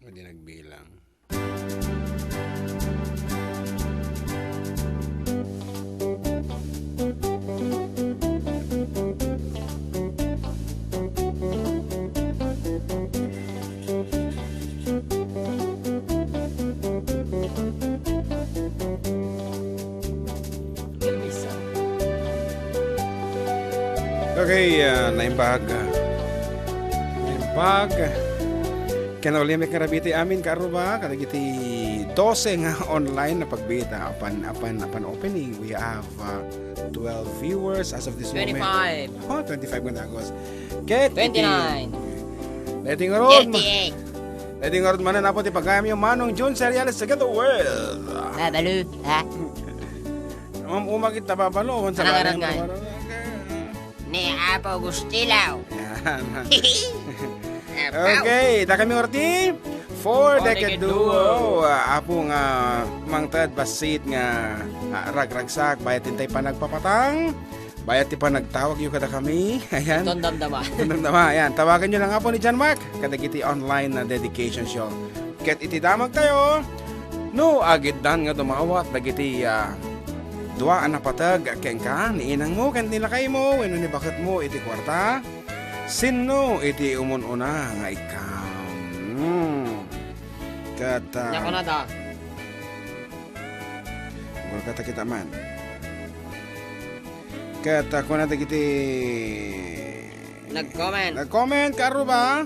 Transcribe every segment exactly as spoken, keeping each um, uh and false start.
Hindi nagbilang. Okay, ah, naimbag. Naimbag. Ken ulimek nga rabiti amin, kaarruba, kadagiti dose nga online nga pagbiit, ah, apan, apan, apan opening, we have, ah, twelve viewers as of this moment. Twenty-five. Oh, twenty-five nga dagos. Ket iti Twenty-nine. Daytoy ngarud, ma-, Thirty-eight. Daytoy ngarud manen, Apo, ti pagayamyo, Manong Jun Seriales, Together World. Babalu, ha? Ma'am, umagit na babalo, sa Anong barang arat nga? Ni Apo Gustilo. Yan. Apo. Okay, dakami orti. For the Decade Duo. Duo, ah, Apo nga mangted bassit nga, ah, ragragsak, bayat intay panagpapatang, bayat ti panagtawagyo kadakami. Ayan. Iton damdama. Iton damdama, ayan. Tawagan nyo lang, Apo, ni John Mark kadagiti online na dedication show. Ket iti damagtayo, no agiddan nga dumawat dagiti, ah, dua a napateg kenka, ni inangmo ken ni lakaymo wenno ni baketmo iti kuarta, sinno iti umun-una nga ikkam? Hmm. Ket, ah, Nakunada. Gulkata kita man. Ket, ah, kuna dagiti Nag-comment. Nag-comment, kaarruba.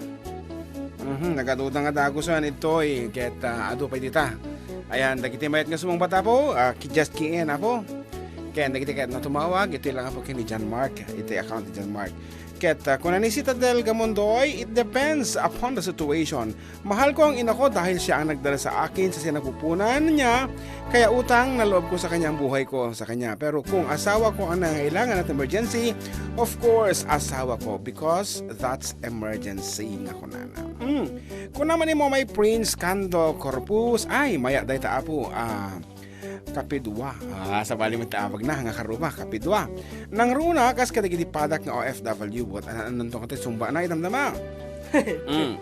Mhm, nagaduda nga dagusan itoy, ket, ah, adu pay dita. Ayan, dagiti mayat nga sumungbat, Apo, ah, ki-, just key in, Apo. Ken dagiti ket natumawag, itoy lang, Apo, ken ni John Mark, iti account ni John Mark. Ket, ah, kuna ni Citadel Gamondoy, "It depends upon the situation. Mahal ko ang ina ko dahil siya ang nagdala sa akin sa sinapupunan niya, kaya utang na loob ko sa kanya ang buhay ko sa kanya. Pero kung asawa ko ang nangangailangan at emergency, of course, asawa ko, because that's emergency," nga kunana. Mm. Kuna man ni Momay Prince Cando Corpus, ay, maya dayta, Apo, ah, kapidua. Ah, sabali met ti abagna nga kaarruba, kapidua. Nangruna, kas kadagiti padak nga O F W, buat anan-ananto nga ti sumba na, idamdama. Mm.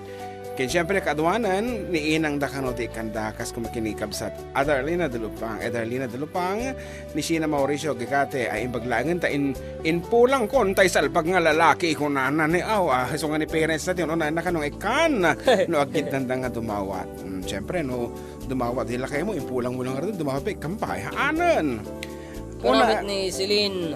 Ken siempre, kaaduanan, ni inang da kano ti ikkanda, kas kumakini kabsat, Adarlina Dalupang, Adarlina Dalupang, ni Sheena Mauricio Gigate, ay imbag laengen ta in-, inpulang kon tay salbag nga lalaki, kunana ni, aw, ah, isu nga ni parents na ti, no, na, na kano nga ikkan, no, agiddan da nga dumawat. Mm, siempre, no, dumawat, di lakay mo, impulang mo lang rin, dumawat pa, ikkan pa, ay, haanen. Kuna Kuna met ni Celine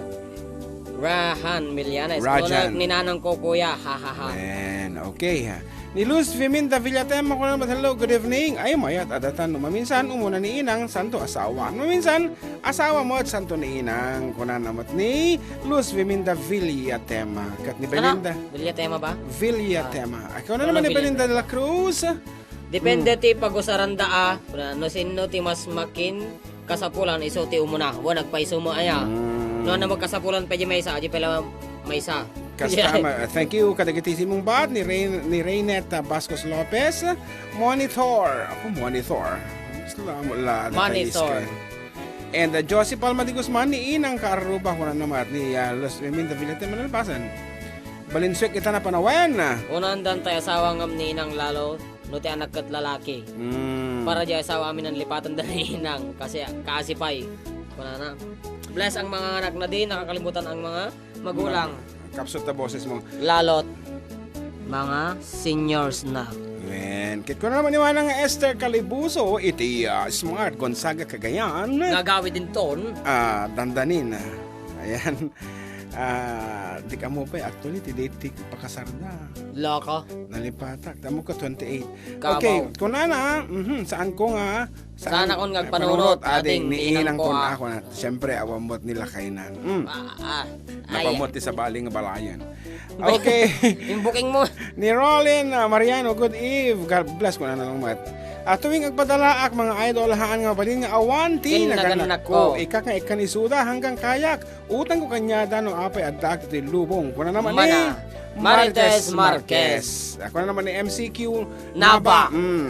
Rahan Millanes. Rajan. Kuna ni nanang ko, kuya. Ha, ha, ha. Amen. Okay, ha. Ni Luz Viminda Villatema, kuna met, "Hello, good evening." Ay, mayat, adatan, no maminsan, umuna ni inang, santo asawa. No maminsan, asawa mo at santo ni inang. Kuna namat ni Luz Viminda Villatema. Kat ni Ano? Belinda Villatema ba? Villatema. Ah. Ay, kuna Ano naman ni Villatema? Belinda de la Cruz. Depende Hmm. ti pagusaranda, ah. Kuna, no sinno ti mas makin kasapulan, isu ti umuna. Wen, nagpaisumo aya. Mm. No, ano magkasapulan pa di maysa, di pala maysa. Kasta, Yeah. ma-, thank you kadagiti simungbat ni Rain-, ni Raynette, ah, Bascos Lopez. Monitor. Ako, monitor. Salamat la, Monitor. Details ka. And, ah, Josie Palma de Guzman ni inang kaarruba, kuna namat ni, ah, Luz Viminda Villate Manalpasan. Balinsuek ita na panawen. Unaandan tay asawa ngem ni inang lalo. No ti anak ket lalaki. Mm. Para di asawa amin nanlipatan da ni inang kasi kaasi pay. Kunana, "Bless ang mga anak na di nakakalimutan ang mga magulang." Kapsut ta boses mo. Lalot mga seniors na. Wen, ket kuna naman ni Manang Esther Calibuso iti, ah, Smart Gonzaga, Cagayan. Nagawid din ton. Ah, dandanin. Ayan. Ah, di ka mo pa, actually, ti date ti pakasarda. Loko. Nalipatak. Damo ka twenty-eight. Kabaw. Okay, kunana, mhm, saan ko nga, saan, saan akon nga agpanunot, ading, ni inang ko, ah. Ako na, siyempre, awan mo't nila kainan. Mm. Ah, ah. Napamot ti sabali nga balayan. Okay. Yung booking mo. Ni Rolin, ah, Mariano, good eve. God bless, kunana lang, Mat. At tuwing agpadalaak, mga idol, haan nga balin nga awan ti naganak ko. Ken naganak ko. Ikak nga ikkan isuda hanggang kayak. Utang ko kaniada no apay addaak ditoy lubong. Kuna naman ni Mana. Marites Marites Marquez. Marquez. Ako na naman ni M C Q Naba. Naba. Mm.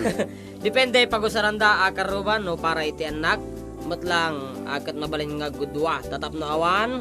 Depende pagusaranda a karuban no para iti annak. Met lang, a ket mabalin nga agdua. Tatapno awan.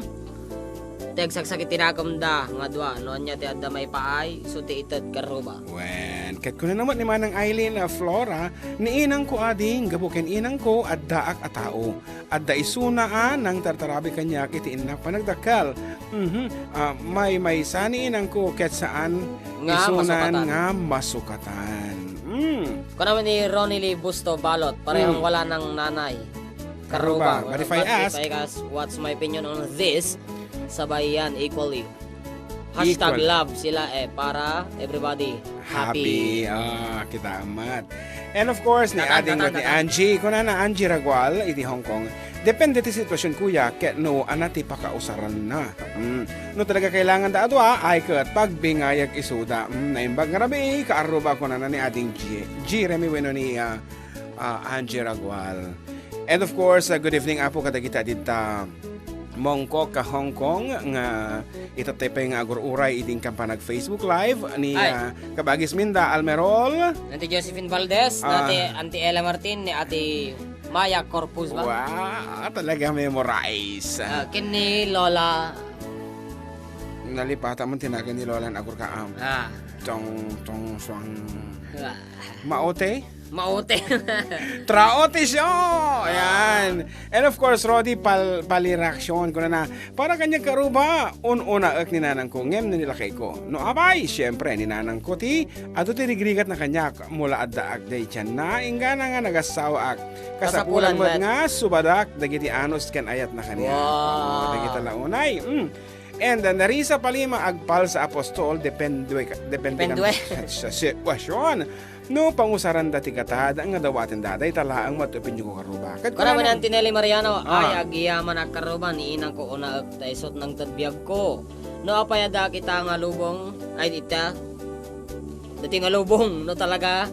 Ti agsaksakit ti nakemda nga dua, no ania ti adda maipaay, isu ti ited, Karuba. Wen, ket kunana met ni Manang Eileen, ah, Flora, ni inangko ading, gapu ken inangko, addaak a tao. Adda isuna a nangtartarabi kaniak iti innak panagdakkel. Mhm. Ah, maymaysa ni inangko ket saan Nga isunan masukaten. Nga masukatan. Mm. Kuna ni Ronnie Lee Busto Balot, parehong Mm. wala nang nanay. Karuba, Karuba, but if I but if ask I ask, what's my opinion on this? Sabay yan, equally. Hashtag Equal. love sila eh, para everybody happy. Happy. Ah, kita amat. And of course, ni Tatan, ading tatan, met ni tatan. Angie. Kunana, Angie Ragual, iti Hong Kong. Depende ti sitwasyon, kuya, ket no ana ti pakausaranna. Mm. No talaga kailangan da a dua, ay ket pagbingayag isuda. Mm, naimbag nga rabii, Karuba, kunana ni ading G-, Jeremy wenno ni, ah, ah, Angie Ragual. And of course, ah, good evening, Apo, kadagita dita Mongkok ka Hong Kong nga itattay pay nga agur-uray iti inkan panag-Facebook Live ni, Ay. ah, Kabagis Minda Almerol. Auntie Josephine Valdez, Ah. Ate, Auntie Ella Martin, ni Ate Maya Corpus ba? Wow, talaga memorize. Ah, ken ni Lola. Nalipatan mo tinagan ni Lola ang agur ka, am. Ah. Tong, tong, suang. Ah. Maote? Maote. Traote siya! Ayan. And of course, Rodi Pal-, Paliraksion, kunana, para kaniak, Karuba, un-unaek ni nanangko, ngem ni lakayko. No apay, siyempre, ni nanangko ti, adu ti rigrigat na kaniak, mula addaak day tianna, inggana nga nagasawaak. Kasapulan Kasapulan met met. nga, subadak, dagiti anus ken ayat na kaniak. Wow. Dagita la unay. Mm. And, uh, Narisa Palima, agpalsa apostol, depende ka, depende Depende. kan sa sitwasyon. No, pangusaranda ti gatad nga dawaten daday, talaang matupinyog ko, Karuba. Ket Kuna kunana man ni Auntie Nelly Mariano, Ah. ay, agyamanak, Karuba, ni inangko unaek ta isut nangted biagko. No, apay adda kita nga lubong, ay, ita, dati nga lubong, no, talaga,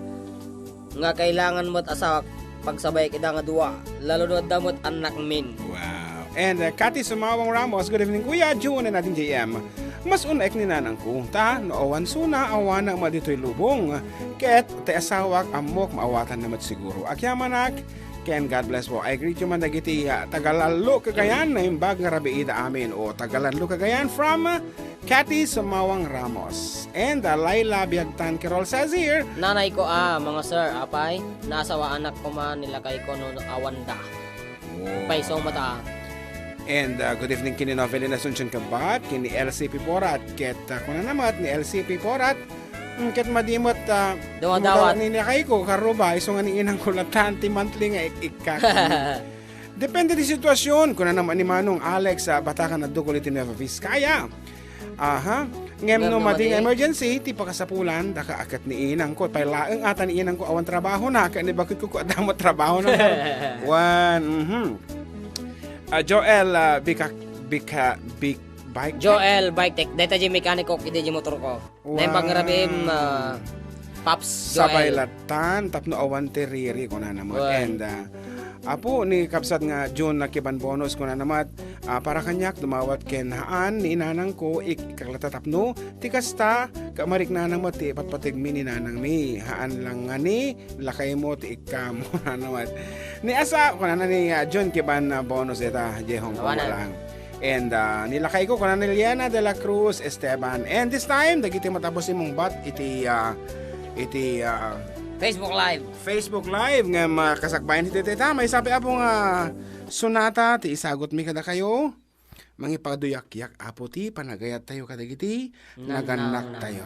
nga kailangan met asawa, pagsabay kita nga dua, lalo no adda met annakmin. Wow. And, uh, Cathy Sumawang Ramos, good evening, Kuya June and Ading J M. Mas unaek ni nanangko, ta, no awan suna, awanak met ditoy lubong. Ket, ti asawak, ammok, maawatanna met siguro. Agyamanak, ken God bless po. I greet you man dagiti, ah, taga Lallo, Cagayan, naimbag nga rabiida amin. O, taga Lallo, Cagayan, from, ah, Cathy Sumawang Ramos. And, ah, Laila Biagtan Quirol says here, Nanay ko, ah, mga sir, apay, nasawa anak ko man, nilakay ko no awanda. Oh. Paiso mata. And, uh, good evening ken ni Novelin Asuncion Kabat, ken ni L C P Porat, ket, uh, kunana met ni L C P Porat, mm, ket madi met, uh, Dumadawat. Dumadawat ni lakayko, Karuba, isu nga ni inangko latta ti monthly nga ik-ikkak. Depende ti sitwasyon, kunana met ni Manong Alex, uh, Batakan a Dugol iti Nueva Vizcaya. Aha. Ngem no Ngem no madi nga madi. emergency, ti pakasapulan, daka a ket ni inangko. Pay laeng ata ni inangko awan trabahona, ket ni bakitko adda met trabahona. Wan, mhm. Ah, Joel, ah, Bika-, Bika-, Bik-, Bike Tech? Joel Bike Tech. Dayta di mekaniko, idi di motor ko. Wow. Naimbag nga rabii, ah, Paps Joel. Sabay latan, tapno awan ti riri, kunana met. Wan. And, ah, Apo ni kabsat nga June, nakiban bonus, kunana met, ah, para kaniak, dumawat ken haan ni inanangko, ikkak latta tapno ti kasta, ket mariknana met ti ipatpategmi ni nanangmi. Haan lang nga ni lakaymo ti ikkam, kunana met. Ni asa, kunana ni, ah, June, kiban, ah, bonus ita, Jehong Awanan. Kumulang. And, ah, ni lakayko, kunana ni Liana de la Cruz Esteban. And this time, dagiti met a simungbat iti, ah, iti, ah, Facebook Live. Facebook Live nga makasakbayan iti dayta. Maysa pay, Apo, nga sonata ti isagutmi kadakayo. Mangipaduyakyak, Apo, ti panagayattayo kadagiti Nagannaktayo. nagannaktayo.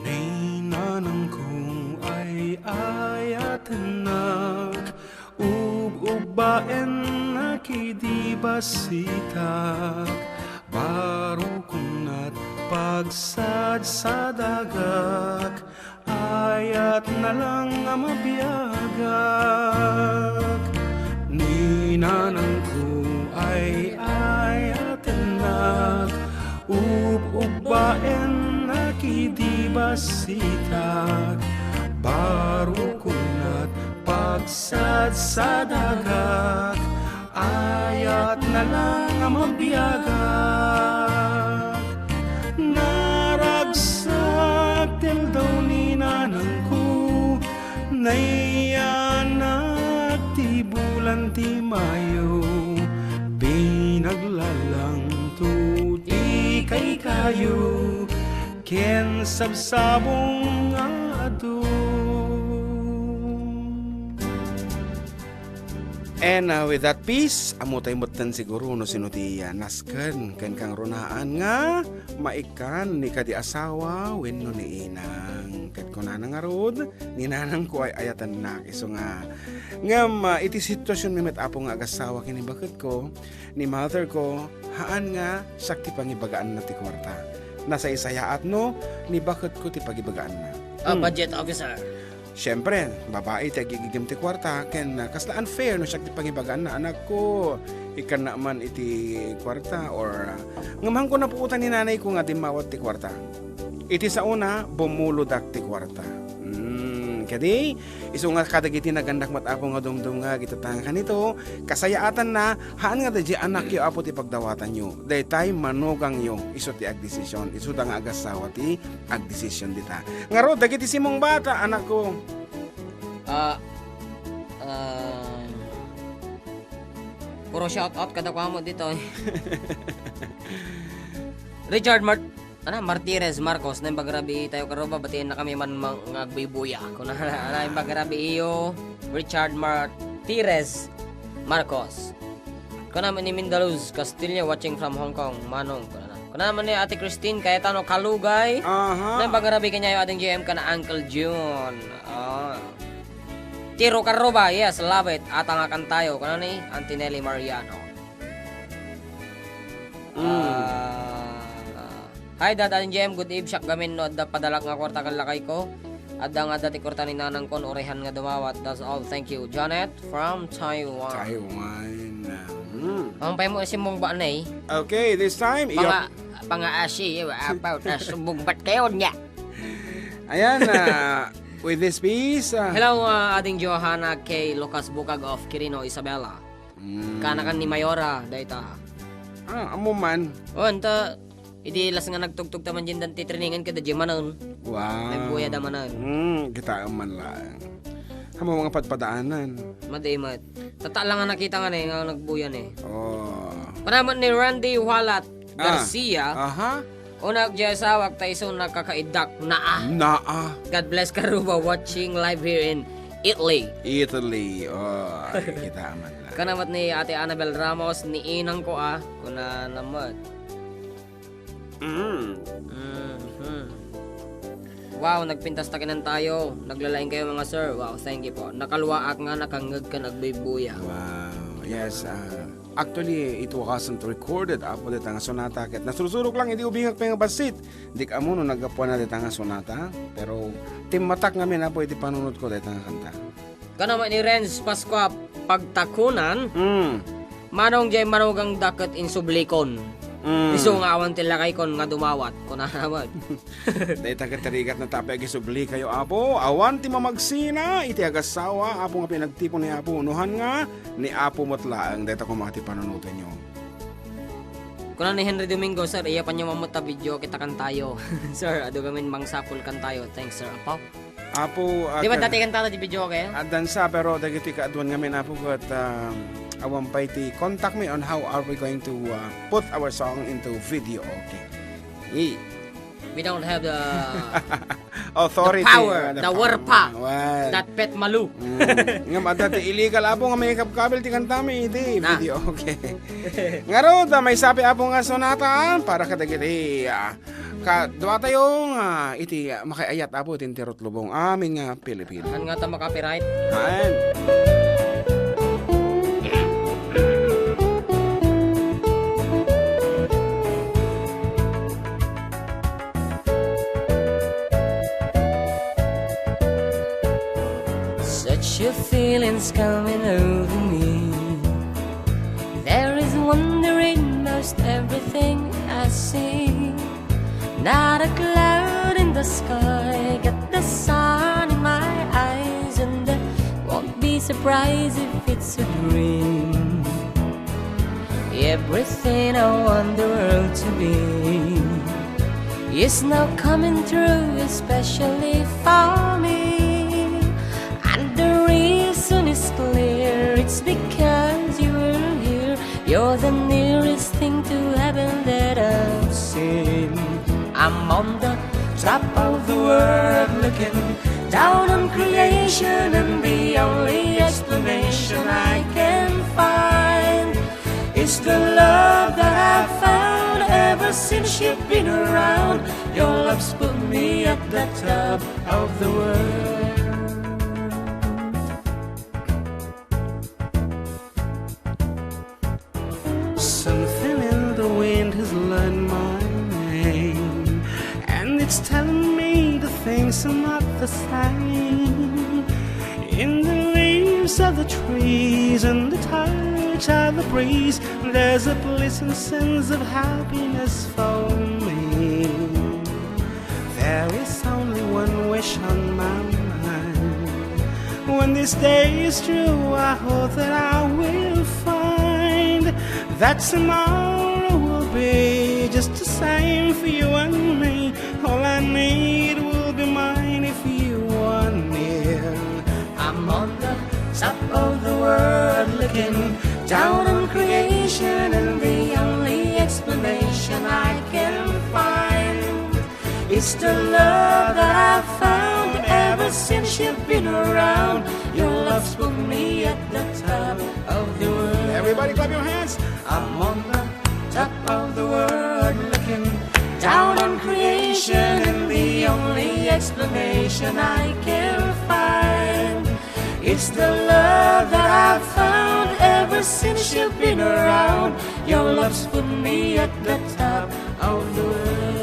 Ni nanangko ay ayatennak, ub-ubbaennak idi bassitak, barukon at pagsadsadagak, ayatna lang a mabiagak. Ni nanangko ay ayatennak, ub-ubbaennak idi bassitak, barukon at pagsadsadagak, ayatna lang a mabiagak. Naragsak ti aldaw ni Naiyanak ti bulan ti Mayo, pinaglalangto ti kaykayo, ken sabsabong nga adu. And, uh, with that piece, ammo tay metten siguro no sino ti, uh, nasken ken kangrunaan nga maikkan ni kadi asawa wenno ni inang. Ket kunana ngarud, ni nanangko ay ayatennak. Isu nga, ngem, ah, iti situasionmi met, Apo, nga agassawa ken ni baketko, ni motherko, haan nga siak ti pangibagaanna ti kuarta. Nasaysayaat no ni baketko ti pagibagaanna. Ah, Hmm. Budget officer. Siempre, babai ti agigigim ti kuarta, ken, ah, kasla unfair no siak ti pangibagaanna, anakko, ikkannak man iti kuarta, or, ah, ngem haanko napuotan ni nanayko nga dimmawat ti kuarta. Iti saona, bumulodak ti kuarta. Mm, kadi, isu nga kadagiti nagannak met, Apo, nga dumdumngeg iti tangka nito, kasayaatanna, haan nga daydiay anakyo, Apo, ti pagdawatanyo. Daytay manugangyo, isu ti agdesisyon. Isuda nga agassawa ti agdesisyon dita. Ngarud, dagiti simmungbaat, anakko. Ah, ah, puro shout out kadakuada ditoy. Richard Mart-, ano, Martires Marcos, naimbag rabii tayo karuba, batiennakami man mang-, nga agbuybuya. Kuna, naimbag rabii iyo, Richard Martires Marcos. Kuna man ni Mindaluz Castillo, watching from Hong Kong, Manong. Kuna na. Kuna man ni Ate Christine Cayetano Kalugay. Aha. Naimbag rabii kaniayo, Ading J M, ken Uncle Jun. Ah. Tiro Karuba, yes, love it. Atangakan tayo. Kuna ni Auntie Nelly Mariano. Mm. Ah, hi, Dad and J M. Good eve, siak gamin no adda padalak nga kuarta ken lakayko. Adda nga adda ti kuarta ni nanangko, urehan nga dumawat. That's all. Thank you. Janet from Taiwan. Taiwan. Mm. Ang pay mo simmungbaat, eh. Okay, this time, Panga-, panga-asi, about, ah, simmungbaat kayo niya. Ayan, ah, with this piece, ah. Hello, ah, Ading Johanna K. Lucas Bukag of Quirino, Isabela. Mm. Kanakan ni Mayora, dayta. Ah, ammo man. O, anta, idi las nga nagtugtog ta man diay ti trainingan kada diay manen. Wow. Nagbuya da manen. Mm, kitaem man laeng. Ammo nga padpadaanan. Madi met. Tata lang nga nakita nga ne, nga nagbuya ne. Oh. Kuna met ni Randy Walat Ah. Garcia. Aha. Unak diay asawak ta isu nakakaiddak. Naa. Naa. God bless karuba, watching live here in Italy. Italy. Oh, ay, kita man na. Kuna met ni Ate Annabel Ramos, ni inangko, ah. Kuna na met. Mm. Mhm. Wow, nagpintas ta kinantayo. Naglalaing kayo, mga sir. Wow, thank you po. Nakaluaak nga nakangngeg ken agbuybuya. Wow. Yes, ah, actually, it wasn't recorded, Apo, dayta nga sonata. Ket nasursurok lang, idi ubingak pay nga bassit. Diak ammo no naggapuana dayta nga sonata. Pero timmatak ngamin, Apo, iti panunotko dayta nga kanta. Kuna met ni Renz Pascua Pagtakunan, Mm. Manong, diay manugangda ket insublikon. Mm. Isu nga awan ti lakaykon nga dumawat. Kuna met. Dayta ket rigat na tapay agisubli kayo, Apo. Awan ti mamagsina iti agassawa, Apo, nga pinagtipon ni Apo. Unohan nga, ni Apo met laeng. Dayta koma ti panunotenyo. Kuna ni Henry Domingo, "Sir, iyapanyo man met ta video, kitakan tayo." Sir, adu gamin mangsapul kan tayo. Thanks, sir. Apo. Apo, ah, Di ba kan-, dati kan tata di video, okay? Addan sa, pero dagiti kaaduan ngamin, Apo, ket, um, awan pay ti contact me on how are we going to, uh, put our song into video, okay? Eh. We don't have the Authority, the power, uh, the the power. Werpa, Well. That Pet Malu. Mm. Ngem adda ti illegal, Apo, nga mangikabkabil ti kantami iti Na. video. Okay. Ngarud, ah, maysa pay, Apo, nga sonata, ah, para kadagiti, ah, kaduatayo nga iti, ah, makaayat, Apo, iti intiero ti lubong. Amin nga Pilipino. Haan nga ta ma-copyright. Haan. Such a feeling's coming over me. There is wonder in most everything I see. Not a cloud in the sky, got the sun in my eyes, and I won't be surprised if it's a dream. Everything I want the world to be is now coming true, especially for me. I is clear, it's because you were here. You're the nearest thing to heaven that I've seen. I'm on the top of the world looking down on creation, and the only explanation I can find is the love that I've found ever since you've been around. Your love's put me at the top of the world. Something in the wind has learned my name, and it's telling me the things are not the same. In the leaves of the trees and the touch of the breeze, there's a pleasant sense of happiness for me. There is only one wish on my mind. When this day is through, I hope that I will find that tomorrow will be just the same for you and me. All I need will be mine if you are near. I'm on the top of the world looking down on creation, and the only explanation I can find is the love that I've found ever since you've been around. Your love's put me at the top of the world. Everybody clap your hands. I'm on the top of the world looking down on creation, and the only explanation I can find is the love that I've found ever since you've been around. Your love's put me at the top of the world.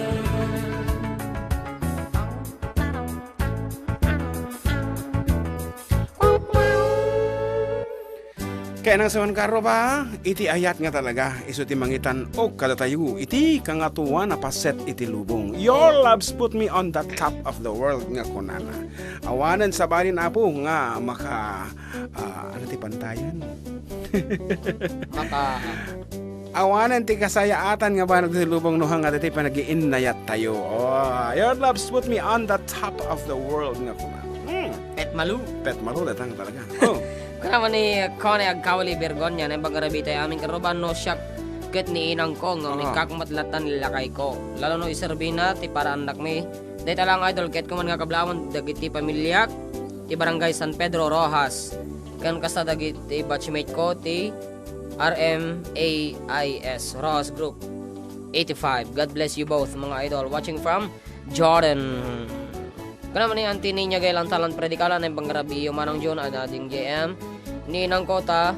Kaya nang sawan kaaro ba, iti ayat nga talaga, isu ti mangitan-ok kadatayo iti kangatoan a paset iti lubong. Your loves put me on the top of the world nga kunana. Awanen sabali, Apo, nga maka, ah, ano ti pantayan? Maka- Awanen ti kasayaatan nga banag ti lubong no hangad iti panagiinnayat tayo. Oh, your loves put me on the top of the world nga kunana. Hmm. Petmalu. Petmalu datang talaga. Oh. Kuna man ni Connie Agkawali Bergonya, naimbag nga rabii ti amin kaaro ba, no siak ket ni inangko nga Aha. mikakmat latta ni lakayko. Lalo no iserbina ti para annakmi. Dayta lang, idol, ket kuman nga kablawan dagiti pamiliak ti Barangay San Pedro Roxas. Ken kasta dagiti batchmate ko ti R M A I S Roxas Group eighty-five. God bless you both, mga idol. Watching from Jordan. Kuna man ni Auntie Ninya Gay Lantalan Predicala, naimbag nga rabii, Manong Jun, Ading J M, ni inangko ta,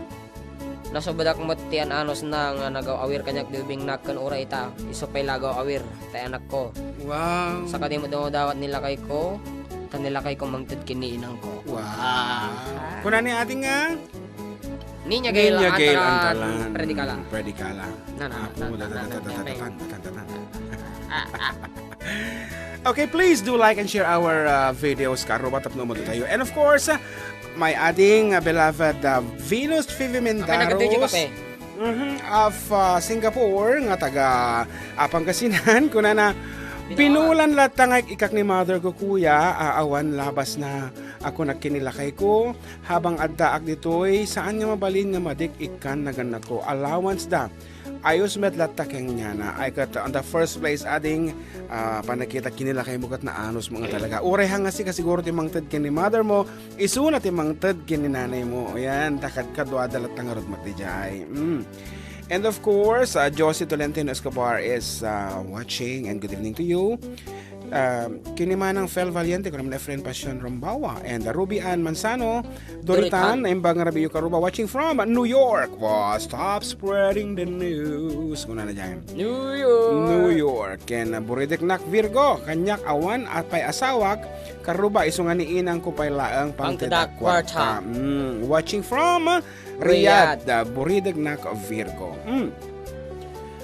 nasubodak met ti an-anusna nga nagaw-awir kaniak ti ubingnak ken uray ita, isu pay la agaw-awir, tay anakko. Wow. Saka di met dumawdawat ni lakayko, ta ni lakayko mangted ken ni inangko. Wow. Ah. Kuna ni Ading nga? Ninya Gay Ninya Gay Lantalan Lantalan Predicala. Predicala. Na, na, Apo, na, na, na, na, na, na, na, na, na, na. Okay, please do like and share our, uh, videos, kaaro ba, tapno umadu tayo. And of course, uh, my adding, uh, beloved, uh, Venus Fifi Mendaros, kape. Mhm, of, uh, Singapore, nga taga, uh, Pangasinan, kunana, "Binulan latta nga ikak ni mother ko, kuya, a-, awan labas na ako nagkinilakay ko. Habang addaak ditoy, saan nga mabalin nga madik ikkan nagannako. Allowance da." Ayos met latta kenkuana. Ay ket, on the first place, adding, ah, panagkita kinilakay mo ket naanus mo nga talaga. Uray hanga sika siguro ti mangted ken ni mother mo, isuna ti mangted ken ni nanay mo. Ayan, ta kadkaduada latta ngarud met diay. Mm. And of course, uh, Josie Tolentino Escobar is, uh, watching, and good evening to you. Um, ken ni Manang Fel Valiente, kuna man Efren Passion Rombawa, and, uh, Ruby Ann Manzano, Duritan, Duritan. Naimbag nga rabii kaaro ba, watching from New York. Wow, stop spreading the news. Kunana diay. New York. New York. Ken, uh, burideknak Virgo, kaniak awan a pay asawak, kaaro ba, isu nga ni inangko pay laeng pangtedak kwarta. Mm, watching from, uh, Riyadh. Riyadh, uh, burideknak Virgo. Mm.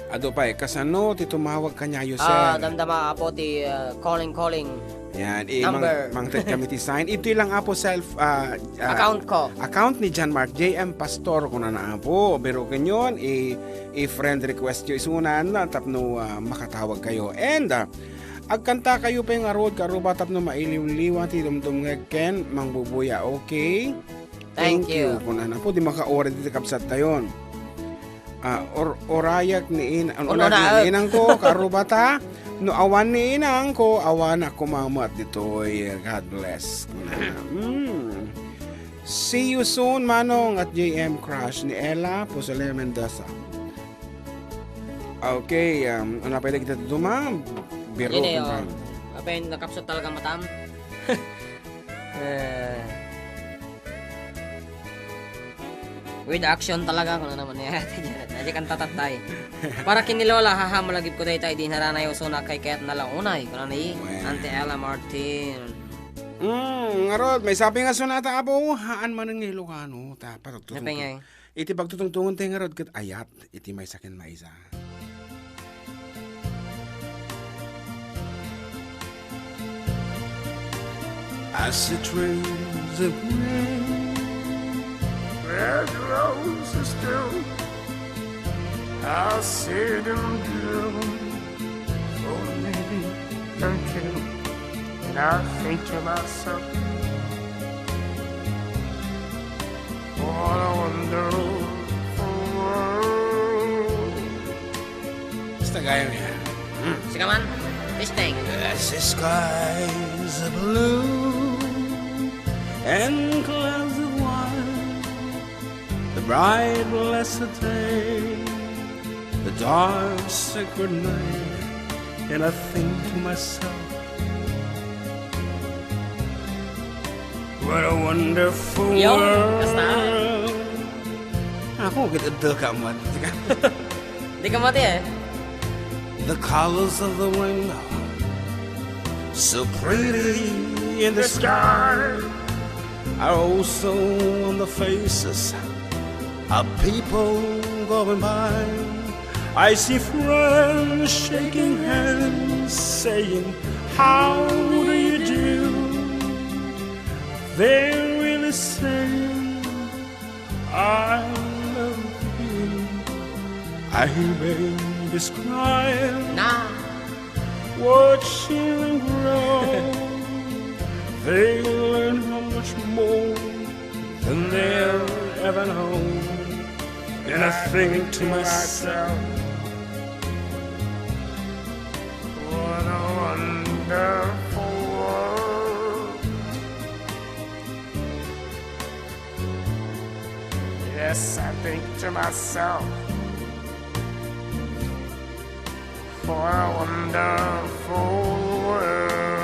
Adu pay, kasano ti tumawag kaniayo, sir? Ah, damdama, Apo, ti, ah, calling, calling. Yan, eh, mang-, number. Mangted kami ti sign. Itoy lang, Apo, self, ah, ah, account ko. Account ni John Mark, J M Pastor, kunana, Apo. Pero kanyon, i-, i-friend request yo isunan, ah, tapno, ah, makatawag kayo. And, ah, agkanta kayo pay ngarud, kaaro ba, tapno mailiwliwa ti dumdumngeg ken mangbubuya, okay? Thank Thank you. you. Kunana po, di makaura ditoy kabsat tayon. Ah, or-, orayak ni in-, Uno orayak na ni inangko, karubata. No awan ni inangko, awan ako mamat ditoy. God bless. Kunana. Mm. See you soon, Manong at J M Crush ni Ella Pusole Mendoza. Okay, um, ano pa yung kita duma? Biro Yun eh, ka oh. pa. Apa yung nakapsat talaga matam? Eh. With action talaga, kung ano naman niya. Aja kan tatatay. Para kini Lola, haha, malagip ko dayta, di harana yung sunak kay kaya't nalaunay. Kung ano ni, Well. Auntie Ella Martin. Mm, ngarod, may sabi nga sunata, abo, haan man nga Ilocano, ta, patututong. Napay nga eh. Iti pagtutungtungon tayo ngarod, ket ayat, iti may sakin maysa. As the trees of green, red roses too, I see them bloom for me and you. And I think to myself, what a wonderful world. Basta gaya mo yan. Hmm. Sige man, this thing. As the skies are blue and clouds of white, the bright blessed day, the dark sacred night, and I think to myself, what a wonderful Yo, world. Basta. Ako, kita ka man. Di ka mati eh. The colors of the rainbow, so pretty in the sky, are also on the faces of people going by. I see friends shaking hands, saying, "How do you do?" They really say, "I love you." I may describe Nah. Watching them grow, they learn how much more than they'll ever know. And I think to myself, what a wonderful world. Yes, I think to myself, what a wonderful world.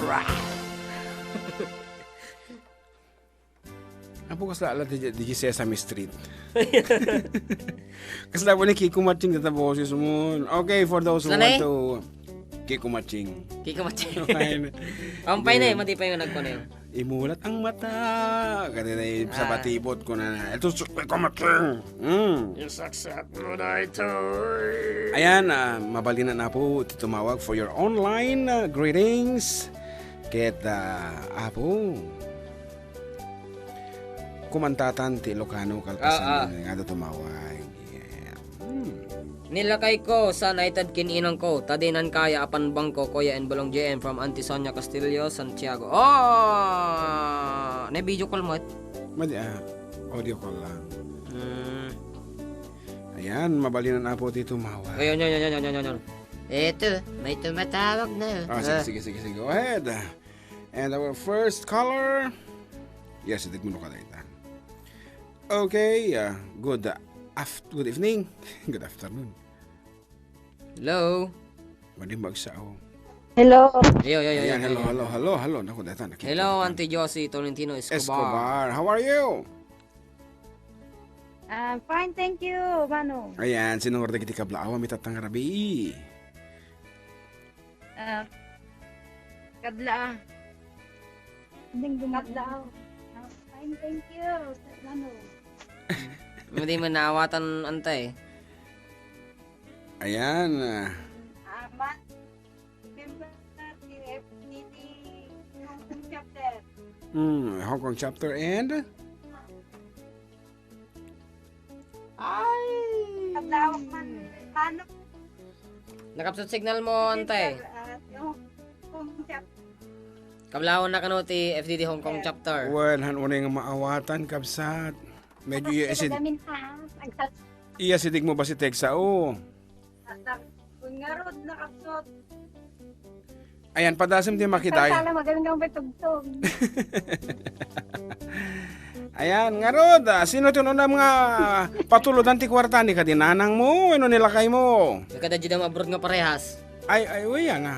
Right. Apo, kasla ala di, di Sesame Street. Kasla po ni Kiko Matching data boses mo. Okay, for those who Saan want eh? to Kiko Matching. Kiko Matching. Fine. Ang pay na eh, Yun. Mati pa yung nagkuno yun. Imulat ang mata. Kaya na yung sa Ah. batibot ko na na. Ito su-, Kiko Matching. Mm. Yung saksat mo na ito eh. Ayan, ah, mabalinan na po ti tumawag for your online, ah, greetings. Ket, ah, apo, kumantatan ti Ilocano kalpasan Ah, ah. nga tumawag. Yeah. Hmm. Nilakay ko, saan ay tad kin-inang ko, ta dinan kaya apan bangko, Kuya and Balong J M from Auntie Sonia Castillo, Santiago. Oh! Ne video call mo, et? Madi, ah, audio call lang. Hmm. Ayan, mabalinan na po ti tumawag. Ayun, yun, yun, yun, yun, yun, yun. Eto, may tumatawag na. Ah, sige, Ah. sige, sige, sige. Go ahead. And our first caller. Yes, itig mo ka dayta. Okay, ah, good, ah, af-, good evening. Good afternoon. Hello? Madi magsao. Hello. Ayo, ayo, ayo, Ayan, ayo, hello, ayo. hello, hello, hello. Naku, dayta, nakita Hello, ko. Auntie Josie Tolentino Escobar. Escobar, how are you? Ah, fine, thank you, Mano. Ayan, sinungor dagiti kablaawa, mitatang rabii. Ah, kadla. Ding dumadla. Ah, fine, thank you, Mano. Hindi man naawatan, antay. Ayan, ah. Ah, ma-, member ni, ni, ni Hong Kong chapter. Hmm, Hong Kong chapter and? Ay! Kadlawak man. Paano? Nakapsat signal mo, antay. Ah, yung Hong Kong chapter. Kablawan na kano ti F D D Hong Kong chapter. Wen, han unay nga maawatan, kabsat. Medyo iya isid-, Talaga min, ha? Agsas- iya sidig mo ba si Tegsa? Oo. Ngarud, nakapsot. Ayan, padasem ti makiday. Sala, magaling kang patugtog. Ayan, ngarud, ah, sino ti unam nga patulodan ti kuarta ni kadi nanang mo, wenno ni lakay mo? Kada di dam abroad nga parehas. Ay, ay, uy, nga.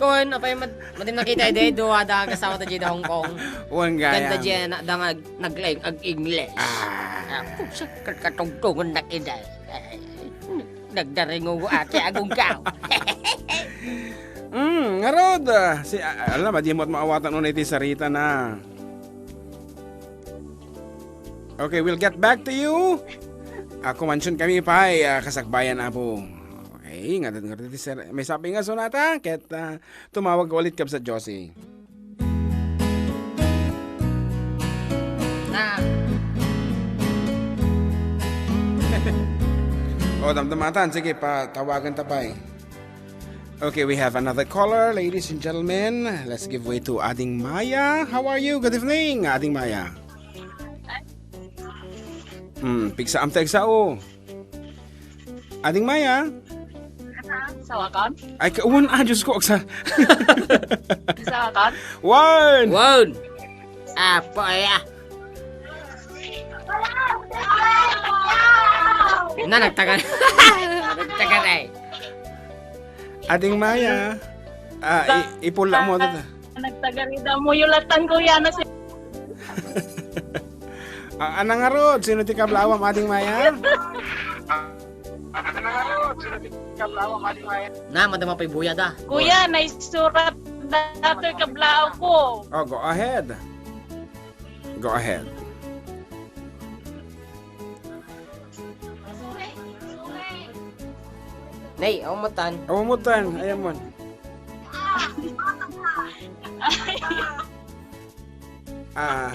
Kon, apay mad-, madim nakita, ide, duwa da ang kasawa ta diyada Hong Kong. Wan gayam. Ganda diyan, na, da nga ag-, nag-, ag-English. Ah. Ah, pusa, kat-, katugtungan na ide. Ay, nagdaringo ate agunggaw. Mm, ngarud, ah, si, ah, alam, di mo at maawatan unay ti sarita na. Okay, we'll get back to you. Ah, kumansion kami pay, ah, kasakbayan, Apo. Okay, nga, nga, nga, may sabi nga sonata, ket, ah, tumawag ka ulit, Kabsat Josie. Na. O, damdamatan. Sige, patawagan ta pay. Okay, we have another caller, ladies and gentlemen. Let's give way to Ading Maya. How are you? Good evening, Ading Maya. Hmm, pigsaam ta igsa, o. Ading Maya? Sawakan? Ay, ka-, wan, ah, Diyos ko, agsa-, Sawakan? Wan! Wan! Apo, aya. Na, nagtagan. Nagtagan, ay. Ading Maya. Ah, i-, ipula mo, ta-, nagtagarida mo, yulatan ko yan, si- Ah, anang ngarud, sino ti kablawam, Ading Maya? Na, madama pa'y buya da. Kuya, naisurat datoy kablaaw ko. Oh, go ahead. Go ahead. Nay, awan mo tan. Awan mo tan, ayan mo. Aha.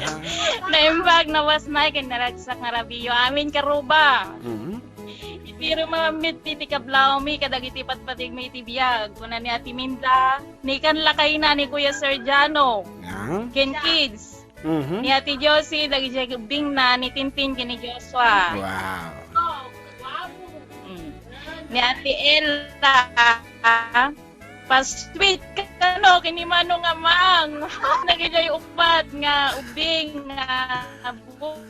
Naimbag, nawasnay, ken naragsak nga rabiyo. Amin karuba. Mhm. Iti rumaramid ti, ti kablawmi kadagiti patpatigmi iti biag. Kuna ni Ate Minda, ni kan lakayna ni Kuya Sergiano. Ah? Ken kids. Mhm. Ni Ate Josie, dagiti ubingna, ni Tintin, ken ni Joshua. Wow. Mm. Ni Ate Ella, pa-sweet kano, ken ni Manong Amang. Dagiti upat nga ubing nga bu-,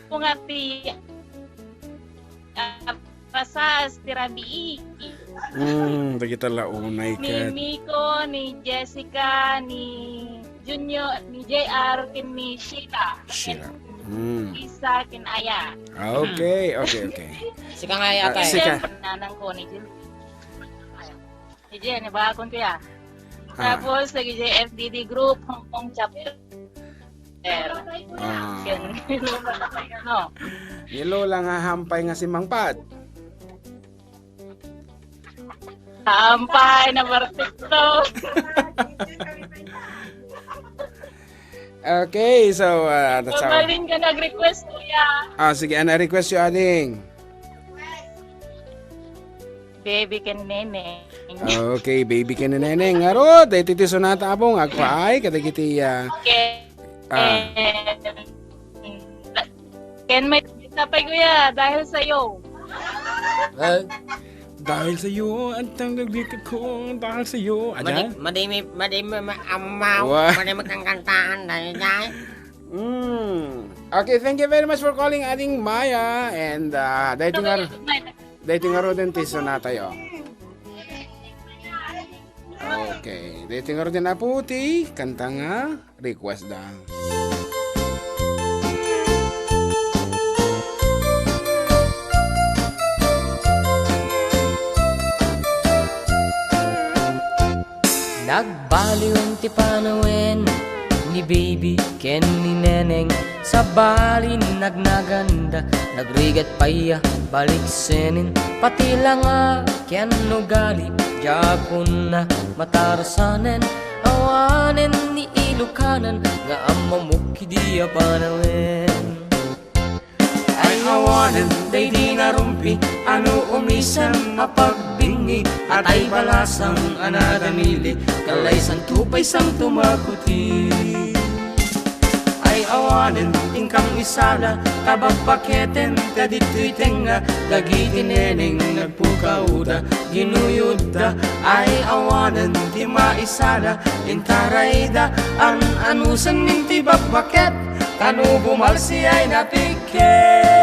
bunga ti, ah, Pasas ti rabii. Mm, dagita la unay ket. Ni Miko, ni Jessica, ni Junior, ni J R, ken ni Sheila. Sheila. Mm. Isa, ken Aya. Okay, okay, okay. Sika nga, ah, Aya, tay. Sika. Nanang ko ni Jun-, ni Jen, ni Bakon, kuya. Ah. Tapos, lagi J F D D group, Hong Kong chapter. Ah. Ken, no. Ni Lola nga hampay nga simmangpet. Hampay, number TikTok. Okay, so, uh, that's how. Mabalin ka nag-request, kuya. Ah, sige, ano request yo, ading? Baby ken Neneng. Okay, baby ken Neneng. Ngarud, daytoy ti sonata, Apo, nga agpaay kadagiti, ah, ken, ah, ken may sapay, kuya, dahil sa'yo. Well, dahil sa'yo, ang tanggaglik ako, dahil sa'yo. Ayan. Madi-, madi-, madi-, ma-, ma-, amaw, madi-, magkangkantaan, dahil, dahil. Mm. Okay, thank you very much for calling, Ading Maya. And, ah, dahil nga, dahil nga ro din ti sonata yo. Okay, dahil nga ro din, Apo, ti kanta nga request da. Nagbaliwen ti panawen ni Baby ken ni Neneng. Sabali, nagnaganda, nagrigat pay a baliksenen. Pati la nga ken ugali, diak unna matarasanen. Awanen ni Ilokanan nga ammamok idi a panawen. Ay awanen daydi narumpi, ano umisan a pagbingi. Atay balasang a nadamili, kalaysanto pay santo makuti. Ay awanen, inkam isala, ta babbaketen ta ditoy tengnga, dagiti neneng nagpukawda, ginuyodda. Ay awanen ti maisala, intarayda, an-anusen min ti babbaket, ta no bumalsi ay napikket.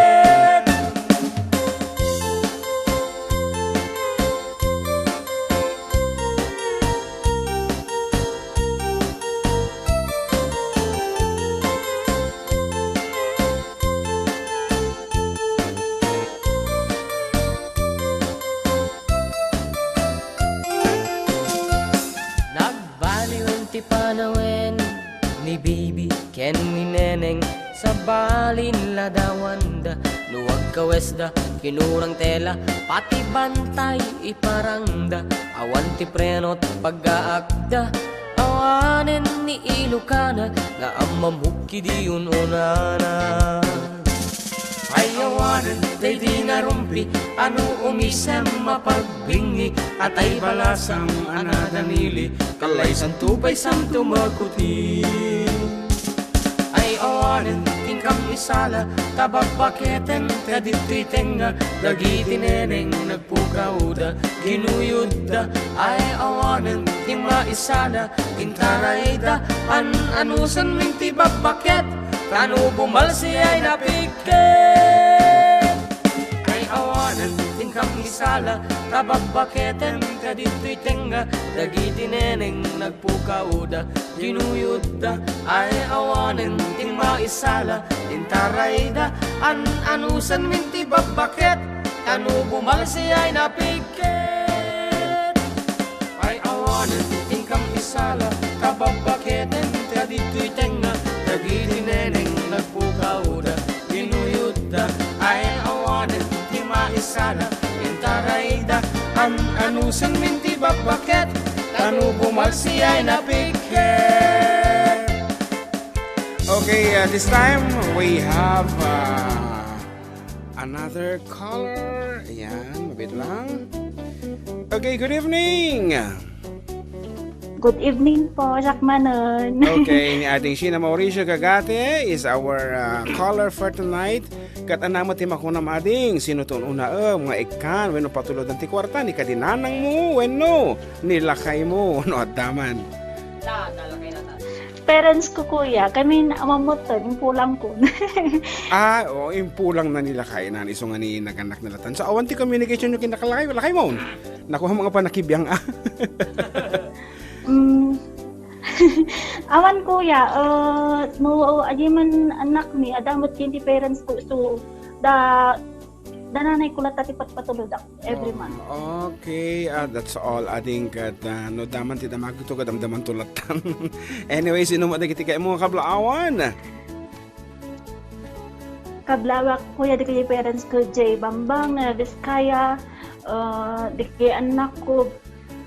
Nagbaliwen ti panawen ni Bibi ken ni Neneng, sabali ladawanda no agkawesda, kinurang tela, pati bantay iparangda, awan ti preno ti paggaakda, awanen ni Ilokana nga ammamok idi un-unana. Ay awanen daydi narumpi, a no umisem mapagbingi, atay balasang a nadamili, kalaysanto pay santo makuti. Ay awanen inkam isala, ta babbaketen ta ditoy tengnga, dagiti neneng nagpukawda, ginuyodda. Ay awanen ti maisala, intarayda, an-anusen min ti babbaket, ta no bumalsi ay napikket. Ay awanen inkam isala, ta babbaketen ta ditoy tengnga, dagiti neneng nagpukawda, ginuyodda. Ay awanen ti maisala, intarayda, an-anusen min ti babbaket, ta no bumalsi ay napikket. Ay awanen inkam isala, ta babbaketen ta ditoy tengnga, dagiti neneng nagpukawda, ginuyodda. Ay awanen ti maisala, intarayda, an-anusen min ti babbaket, ta no bumalsi ay napikket. Okay, uh, this time we have, uh, another caller. Ayan, mabit lang. Okay, good evening. Good evening po, Jack Manon. Okay, ni Ading Sheena Mauricio Gagate is our, uh, caller for tonight. Ket ania met ti makunam, Ading, sino ti un-unaem nga ikkan wenno patulodan ti kuarta, ni kadi nanangmo wenno ni lakaymo, no adda man? Parents ko, kuya, kami na, awan met, impulangko. Ah, oo, impulangna ni lakayna, isu nga ni naganak na latan. So, awan ti communication yo ken ni lakay, lakaymo? Nakuam nga panakibiang, ah. Mm. Awan, kuya, uh, no, adi man anak mi, adda met ken ti parents ko, so, da, da nanay ko latta ti patpatulodak every month. Oh, okay. Ah, that's all. Ading ket, ah, no adda man ti damagto, kadamdamanto latta. Anyway, sino met dagiti kayatmo nga kablaawan? Kablawak, kuya, dagiti parents ko, Jay Bambang, uh, Vizcaya, uh, dagiti anak ko,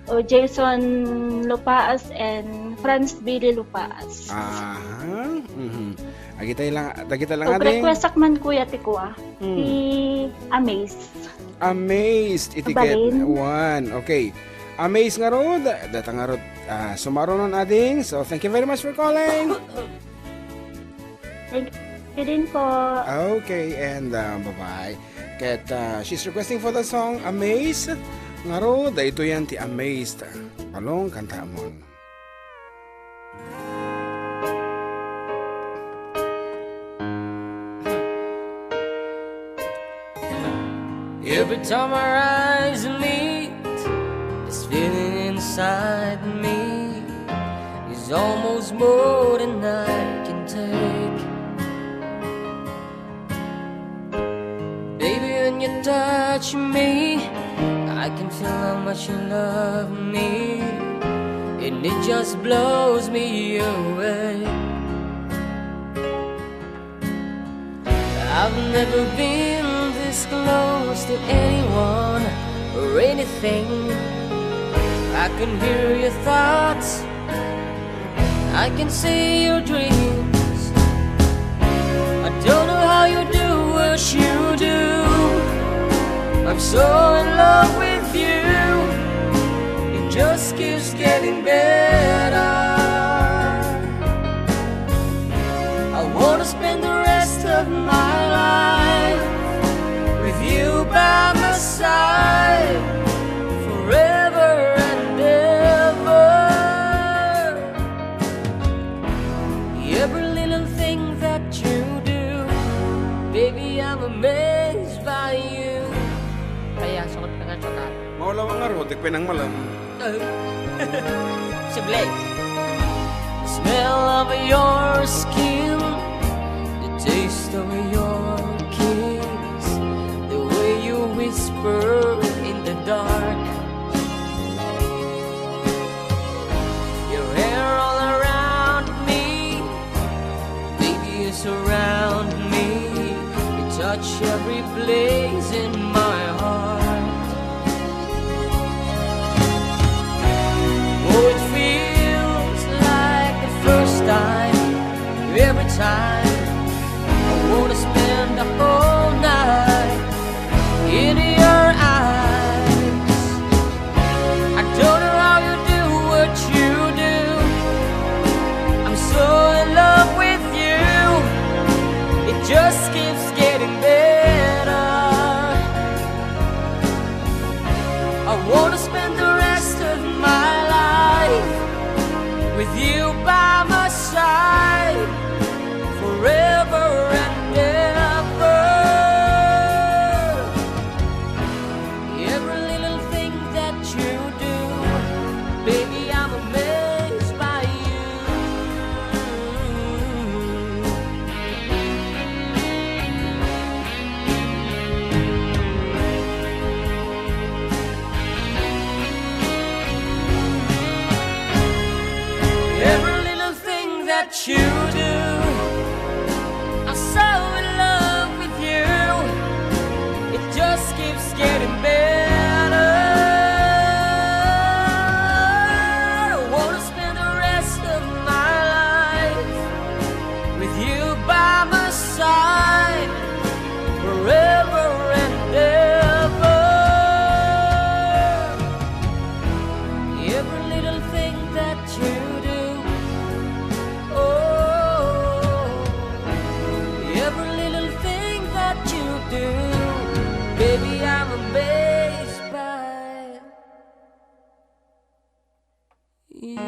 uh, Jason Lupaas and Franz Billy Lupaas. Aha. Mhm. Agitay lang, dagita lang, Ading. Request man, kuya, ti kua. Hmm. Ti Amaze. Amazed iti ket one. Okay. Amazed ngarud, data ngarud, ah, sumarunon, Ading. So, thank you very much for calling. Thank you din po. Okay, and, uh, bye-bye. Ket, uh, she's requesting for the song Amaze. Ngarud, daytoy ti Amazed. Palong, kantaamon. Every time our eyes meet, this feeling inside me is almost more than I can take. Baby, when you touch me, I can feel how much you love me, and it just blows me away. I've never been this close to anyone or anything. I can hear your thoughts, I can see your dreams. I don't know how you do what you do. I'm so in love with you. It's getting better. I wanna spend the rest of my life with you by my side forever and ever. Every little thing that you do, baby, I'm amazed by you. Kaya, sukot ka nga, tsukat. Maulaw nga rutik, pinangmalam. Posible. The smell of your skin, the taste of your kiss, the way you whisper in the dark, your hair all around me, baby, you surround me. You touch every place in my heart. Oh, it feels like the first time. Every time I wanna spend the whole night in your eyes. I don't know how you do what you do. I'm so in love with you. It just keeps getting better. I wanna spend the rest of my life with you by my side forever and ever. Every little thing that you do, baby, I'm amazed by you. Every little thing that you do, I'm so in love with you. It just keeps getting better. I wanna spend the rest of my life with you by my side forever and ever. Every little thing that you do, oh, every little thing that you do, baby, I'm amazed by you.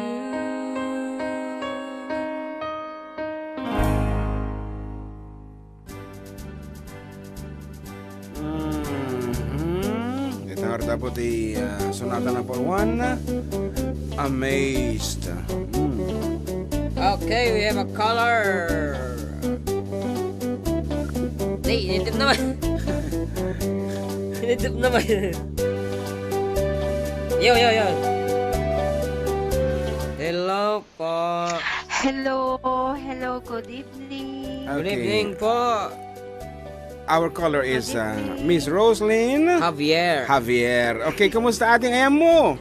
Mhm. Ita nga dapat ti, ah, sonata number one, Amazed. Mm. Okay, we have a caller. Hey, initip naman. Initip naman. Yo, yo, yo. Hello po. Hello, hello, good evening. Good Okay. evening po. Our caller is, Good uh, evening. Miss Roslyn Javier. Javier. Okay, kumusta ading ayan mo?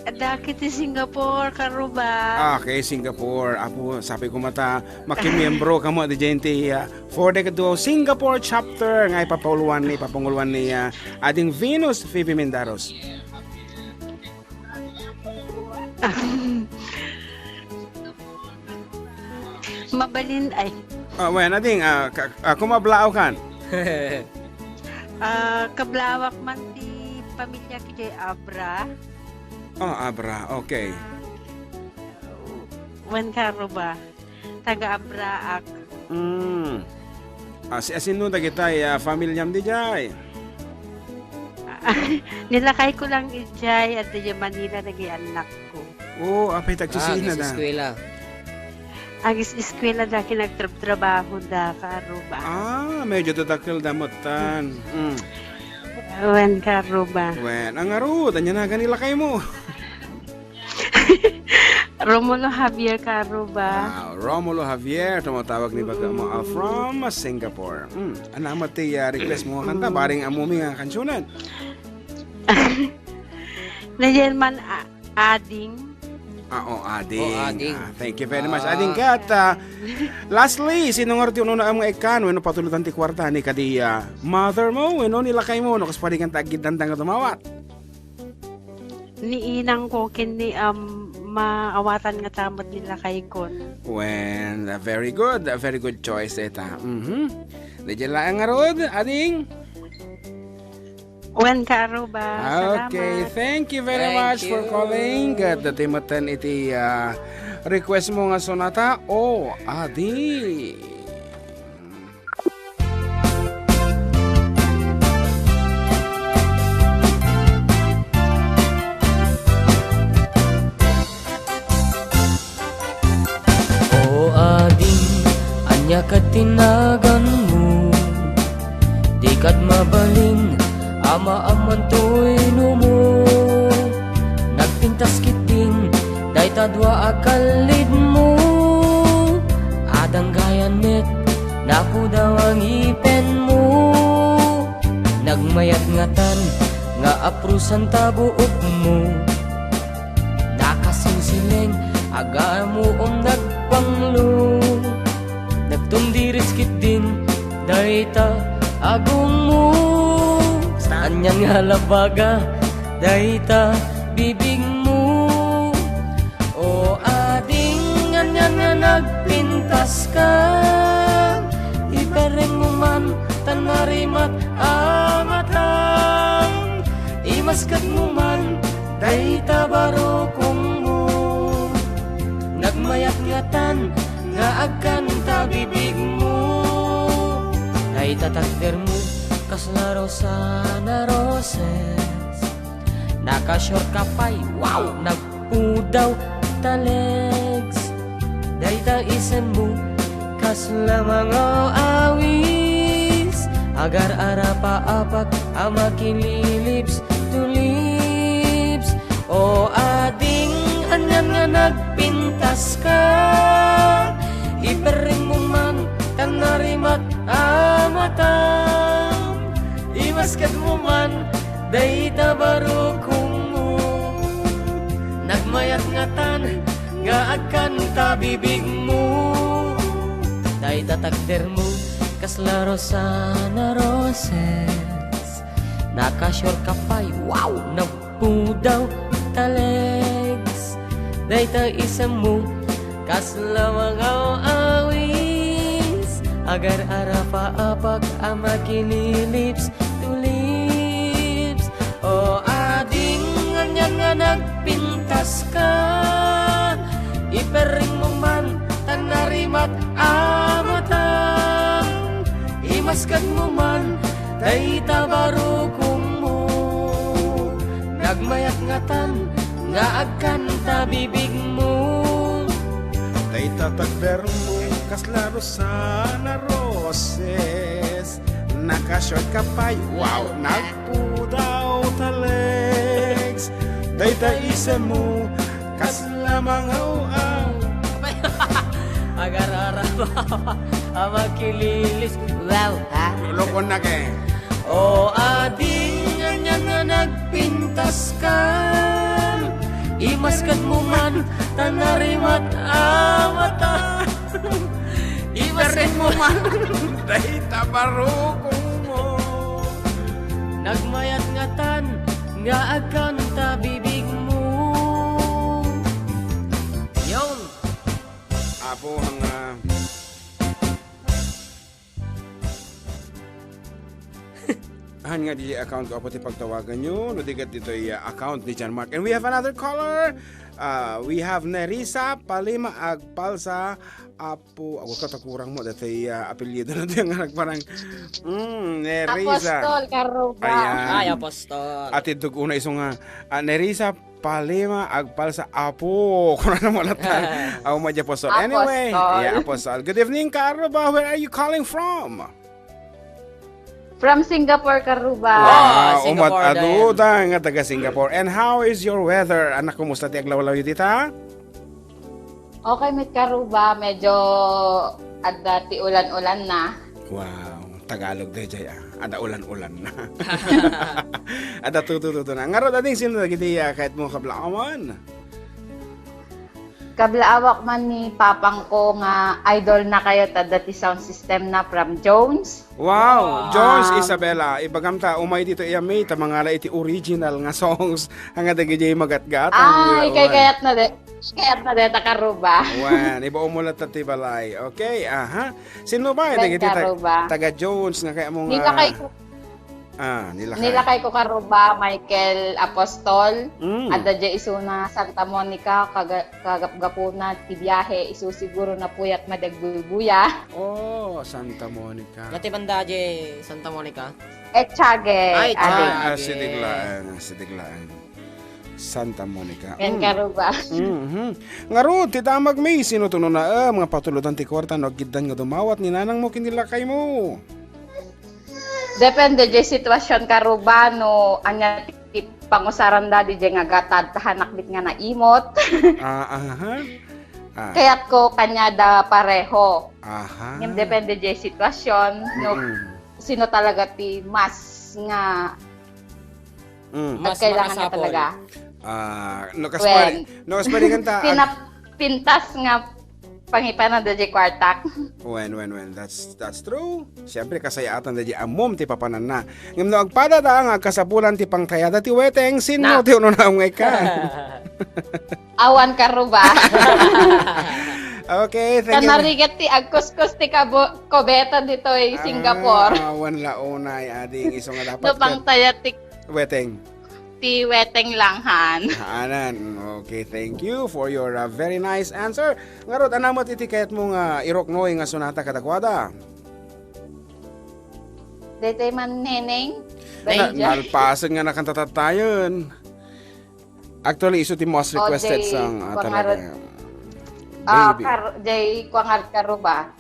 Adda iti Singapore, Karuba. Ah, okay, Singapore. Apo, sapay ko mata, makimiyembro kamo diay ti, uh, for the Singapore chapter nga ipapanguluan ni, ipapanguluan ni, uh, ading Venus Phoebe Mendaros. Mabalin, ay. Ah, wen, ading, ah, ka-, ah, kumablaaw kan? Ah, kablawak man ti pamilya iti Abra. Oh, Abra, okay. Wen, Karuba. Taga Abraak. Mm. Ah, si-, asino dagitay, ah, familiam diay? Nilakay ko lang idiay, adda idiay Manila, dagiti annakko. Oh, apay, Ah, tagsisiina da. Eskwela. Agiseskwela da, kinagtrabtrabaho da, Karuba. Ah, medyo dadakkel da metten. Mm. Wen, Karuba. Wen, ang aro, ania nagan nilakay mo? Romulo Javier, Karuba. Ah, Romulo Javier, tumatawag ni baga mo, ah, from Singapore. Mm. Ano naman ti, ah, request mo nga kanta? Baring amumi nga kansunan. Nayan man, ah, ading. Ah, oh, ading. Oh, ading. Ah, thank you very much, Ah. ading. Kat, ah, lastly, sino nga ti ununa nga ikkan wenno patuludan ti kuarta ni kadi, ah, mother mo wenno ni lakay mo no kas padikan ta agiddanta nga dumawat? ni inangko ken ni, um, maawatan ngata met ni lakaykon. Wen, ah, very good. Ah, very good choice ita. Mhm. Daydiay laeng ngarud, ading? Wen, Karuba. Okay, salamat. Thank you very much for calling. Ket daytoy metten iti, ah, request mo nga sonata, O Ading. O ading, ania ket ti naganmo? Dikad mabalin a maamman toy numo. Nagpintas ketdin dayta dua a kallidmo. Adda gayam met napudaw a ngipenmo. Nagmayat ngatan nga aprusan ta buokmo. Nakasingsileng, agamuom, nagbanglo. Nagtumdiris ketdin dayta agummo. Anian nga labaga dayta bibigmo. O ading, anian nga nagpintaska? Iperrengmo man ta narimat a matam. Imaskadmo man dayta barukongmo. Nagmayat ngatan nga agkanta bibigmo. Dayta takdermo kasla Rosana Roses. Nakasure ka pay, wow! Nagpudaw ta legs. Dayta isemmo kasla mangaw-awis. Agar-arap a apak a makililips to lips. O ading, anian nga nagpintaska? Iperrengmo man ta narimat a matam. Imaskadmo man dayta barukongmo. Nagmayat ngatan nga agkanta bibigmo. Dayta takdermo kasla Rosana Roses. Nakasure ka pay, wow! Nagpudaw ta legs. Dayta isemmo kasla mangaw-awis. Agar-arap a apak a makililips to lips. O ading, anian nga nagpintaska? Iperrengmo man ta narimat a matam. Imaskadmo man dayta barukongmo. Nagmayat ngatan nga agkanta bibigmo. Dayta takdermo kasla Rosana Roses. Nakasure ka pay, wow, nagpudaw ta legs. Dayta isemmo kasla mangaw-aw. Agar-arap a makililips. Wow, ha? Lulukon na ke. O ading, anian nga nagpintaska? Imaskadmo man ta narimat a matam. Imaskadmo man dayta barukongmo. Nagmayat ngatan nga agkanta bibigmo. Yon. Apo nga, ah, han nga di account ko, apo ti pagtawaganyo, no di ket ditoy, ah, account ni John Mark. And we have another caller. Ah, we have Nerissa Palima Agpalsa, apo, ago, katakurang mo, datoy, ah, apelyido na ti nga nagparang, mm, Nerissa. Apostol Karuba. Ayan. Ay, apostol. Ati dug una iso nga, ah, Nerissa Palima Agpalsa, apo. Kuna na mo latta. Aw, madya apostol. Anyway, apostol. Yeah, apostol. Good evening, Karuba. Where are you calling from? From Singapore, Karuba. Wow, ah, Singapore umat din. Aduda nga taga Singapore. And how is your weather? Anak, kumusta ti aglawlawyo dita? Okay met, Karuba. Medyo adda ti ulan-ulan na. Wow, Tagalog dayjay, ah. Adda ulan-ulan na. Adda tutututo na. Ngarud, ading, sino dagiti, ah, kayatmo kablawan? Kablaawak man ni papangko nga idol na kayo ta dati sound system na from Jones. Wow! Jones, um, Isabela, ibagam ta, umay dito iya may, ta mangala iti original nga songs, nga dagiti magatgatang. Ay, kay kayat na de. Kayat na de, ta Karuba. Wen, ibaon mo latta ti balay. Okay, aha. Sino ba? Wen, dagiti ta-, Karuba. Taga Jones, nga kaya mo nga. Nilakay ko Ah, nilakay. Nilakay ko Karuba, Michael Apostol. Mm. Adda diay isuna Santa Monica, kaga-, kagapgapuna ti biahe, isu siguro napuyat madi agbuybuya. Oh, Santa Monica. Ngati banda diay Santa Monica? Echage, ay, adi. Ah, ah, Echage. Sidiglaan, ah, sidiglaan. Santa Monica. Ken Karuba. Mhm. Ngarud, ti damagmi, sino ti naem nga patulodan ti kuarta no aggiddan nga dumawat ni nanangmo ken ni lakaymo? Depende diay sitwasyon, Karuba, no ania ti pangusaranda diay nga gatad, ta hanakbit nga naimot. Ah, aha. Ah. Kayatko kaniada pareho. Aha. Ngem depende diay sitwasyon, no sino talaga ti mas nga Mm. Mas kailangan nga makasapol talaga. Ah, no, kas pari-, no, kas pari kanta, ag- pinap-, pintas nga pangipanan da diay kuartak. Wen, wen, wen. That's, that's true. Siyempre, kasayaatan da diay ammom ti papananna. Ngem no agpada ta nga agkasapulan ti pangtayada ti weteng, sino ti ununam nga ikkan? Awan Karuba. Okay, thank you. Kanarigat ti agkuskus ti kabo-, kubeta ditoy Singapore. Ah, awan la unay, ading isu nga dapat no ket pangtayat ti weteng. Ti weteng lang, han. Haanan. Okay, thank you for your, uh, very nice answer. Ngarud, ania met iti kayatmo nga iruknoy nga sonata kadakuada? Daytoy man, Neneng. Na-, nalpasen nga nakanta tattayen. Actually, isu ti most requested song, ah, talaga. Ah, baby. Kar-, diay kuangar Karuba.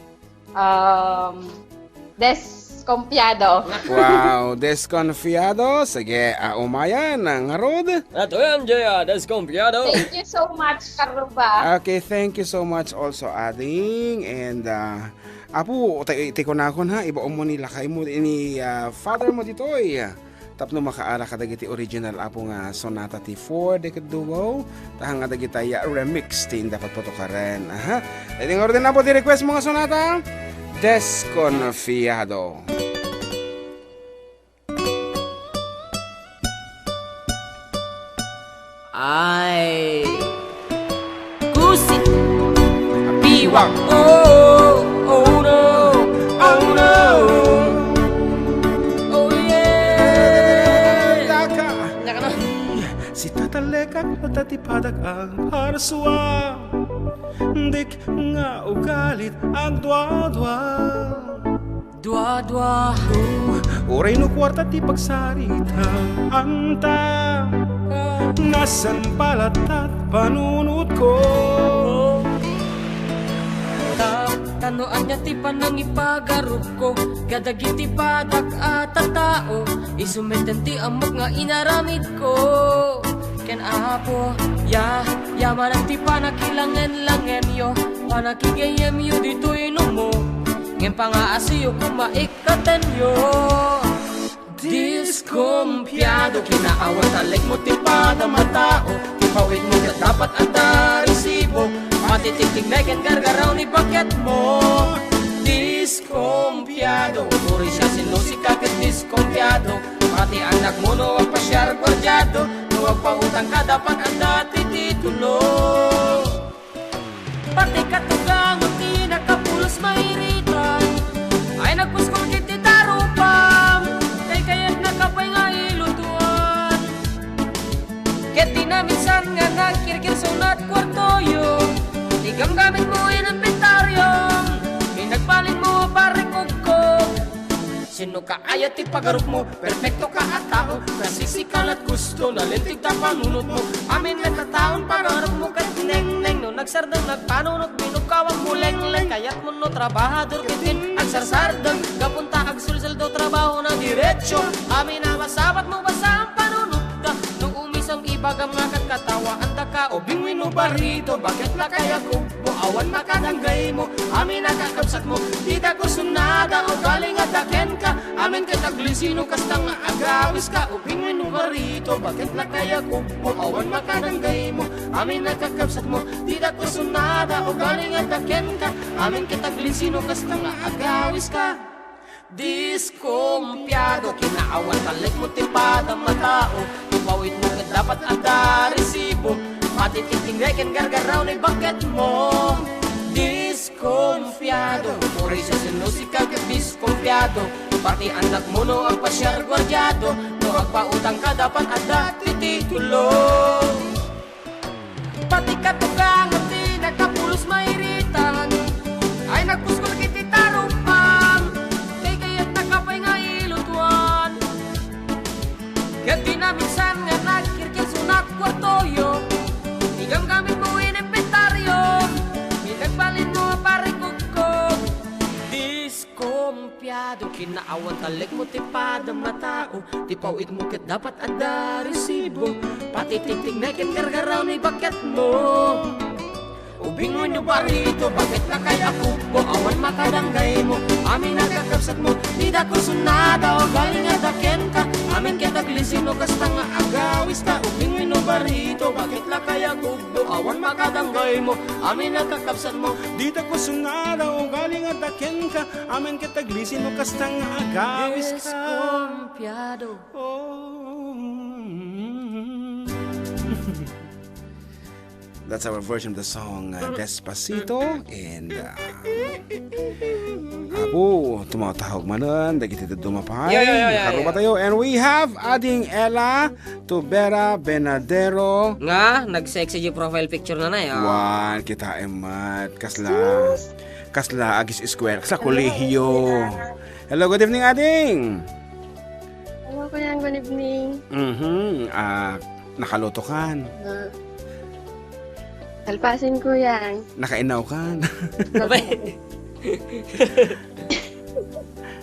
Um, Desconfiado. Wow, Desconfiado. Sige, ah, umayan, ah, ngarud. Ato yan, Jaya, Desconfiado. Thank you so much, Karuba. Okay, thank you so much also, ading. And, ah, apo, ti, ti kunakon ha, ibaon mo ni lakay mo, ni, ah, father mo ditoy. Tapno makaala kadagiti original, apo, nga sonata ti four decade duo, ta nga dagita ya remix ti inda patpatukaren. Aha. Daytoy ngarud, apo, ti request mo nga sonata, Desconfiado. Ay. Kusit. Piwak. Oh, oh no. Oh no. Oh yeah. Daka. Daka na. Sitatalekak latta ti padak agparsua. Dik nga ugalit agduadua. Duadua. Uray no kuarta ti pagsaritaanta, nasangpal latta ti panunotko. Ta, ta no ania ti panangipagarupko kadagiti padak a tattao, isu metten ti ammok nga inaramidko. Ken Apo, ya, yamanak ti panakilangen-langenyo, panakigayyemyo ditoy numo. Ngem pangaasiyo koma ikkatenyo. Diskompiado, kinaawan ta lekmo ti padam a tao, ti pawidmo ket dapat adda resibo, mati ti tignay ken gargaraw ni baketmo. Diskompiado, uray siasino sika ket diskompiado, mati annakmo no agpasiar guardiado, no agpautang ka dapat adda ti titulo. Pati katugangon ti nakapulos mairitan, ay nagpuskol ket ti tarupam, kaykayatnaka pay nga ilutuan. Ket ti naminsan nga nagkirkirsunat kuartoyo, ti gamgamitmo inbentariom, inagbalinmo a parikugko. Sino ka aya ti pagarupmo? Perfecto ka a tao. Kasisika lat gusto, nalinteg ta panunotmo. Amin met a taon pagarupmo ket nengneng. No nagsardeng nagpanunot, binukawam mo lengleng. Kayatmo no trabahador ket din agsarsardeng. Gapu ta agsulsel do trabaho na diretso. Amin a masabatmo, basta ang panunot da. No umisam ibagam nga ket katawaandaka. Ubing wenno barito, baketnaka ya kubbo? Awan makadanggaymo. Amin a kakabsatmo, dita kusunada, ugali nga daken ka. Amin ket aglisi no kasta nga agawiska, ubing wenno barito, baket lakay a kubbo, awan makadanggaymo. Amin a kakabsatmo, dida kusonada, ugali nga adda kenka. Amin ket aglisi no kasta nga agawiska. Diskompiado, kinaawan talekmo ti padam a tao, ti pawitmo ket dapat adda resibo, pati ti tingnay ken gargaraw ni baketmo. Diskompiado, por eso sino sika ket diskompiado, pati annakmo no agpasiar guardiado, no agpautangka dapat adda ti titulo. Pati katugangan ti nakapulos mairitan, ay nagpuskol iti tarupang, ti kayatnaka pay nga ilutuan. Ket di naminsan nga nagkirkirsunak kuartoyo, igamgamit mo in inventario, inagbalin mo a parikugkog. Dis Kompiado, kinaawan talekmo ti padam a tao, ti pawitmo ket dapat adda resibo, pati ti tingnay ken gargaraw ni baketmo. Ubing wenno barito, baket lakay a kubbo, awan makadanggaymo. Amin a kakabsatmo, dida kusonada, ugali nga adda kenka. Amin ket aglisi no kasta nga agawiska. Ubing wenno barito, baket lakay a kubbo, awan makadanggaymo. Amin a kakabsatmo, dida kusonada, ugali nga adda kenka. Amin ket aglisi no kasta nga agawiska. Diskompiado. Oh. That's our version of the song, uh, Despacito. And, uh, apo, tumatahog manen dagiti dadduma pay. Yo, yo, yo, yo, yo. Karuba tayo. And we have Ading Ella Tubera Benadero. Nga, nag-sexy di profile picture na na, eh, oh. Wan, kitaem met. Kasla, kasla agis eskwela, kasla kolehiyo. Hello, good evening, Ading. Hello, Kuya, good evening. Mhm. Ah, nakaluto kan? Ah, kalpasin, Kuya. Nakainaw kan? Abay.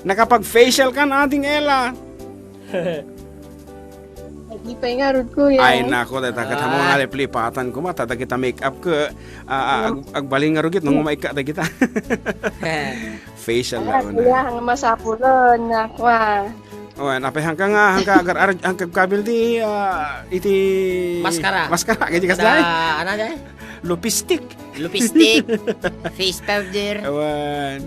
Nakapag-facial kan, Ading Ella? Di pay ngarud, Kuya. Ay, nako, dayta ket amo nga liplipatan koma, ta dagita make-up ket, ah, ah, ag-, agbalin ngarud ket, no, maikka dagita. Facial la una. Kuya, ang masapulan na, Kuya. Oh, apay, hangka nga, hangka agar-, ar-, hangka kabil ti, ah, iti maskara. Maskara, kadi kasla? Ano, di? Lupistik. Lupistik. Face powder. Awan.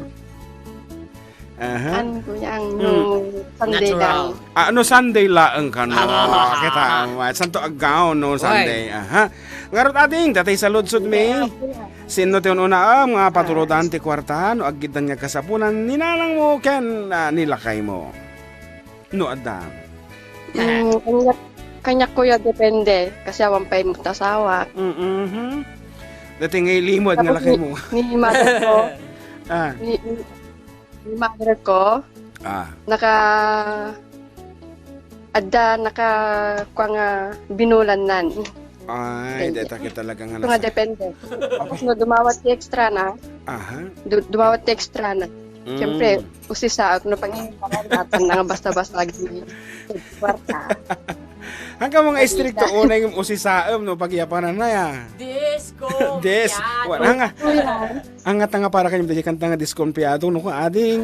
Aha. An, Kuya, ang no Sunday lang. Ah, no Sunday laeng kano. Ah. Kita, ah, santo a gown no Sunday. Aha. Ngarud, Ading, datay saludsodmi. Sinno ti un-unaem nga patulodan ti kuarta no aggidan nga kasapulan ni nanangmo ken, ah, ni lakaymo? No adda. Mm, kaniak, kaniak, Kuya, depende. Kasi awan pay met asawak. Mm-hmm. Dati nga ilimod nga lakaymo. Ni, ni mother ko. Ah. Ni, ni, ni mother ko. Ah. Naka, adda, naka, kua nga binulannan. Ay, depende. Deta ket talaga nga nasa- depende. Tapos no dumawat ti extra na, aha, du-, dumawat ti extra na. Mm. Siyempre, usisaak no pangiyapanan, atan na nga basta-basta agi kuarta. Hangka mga istrikto, unay nga usisaem no pagyapanan na ya. Disco. Dis-, wala nga. Ang nga tanga para kanyang bigay kanta nga diskompiado, no, Ading.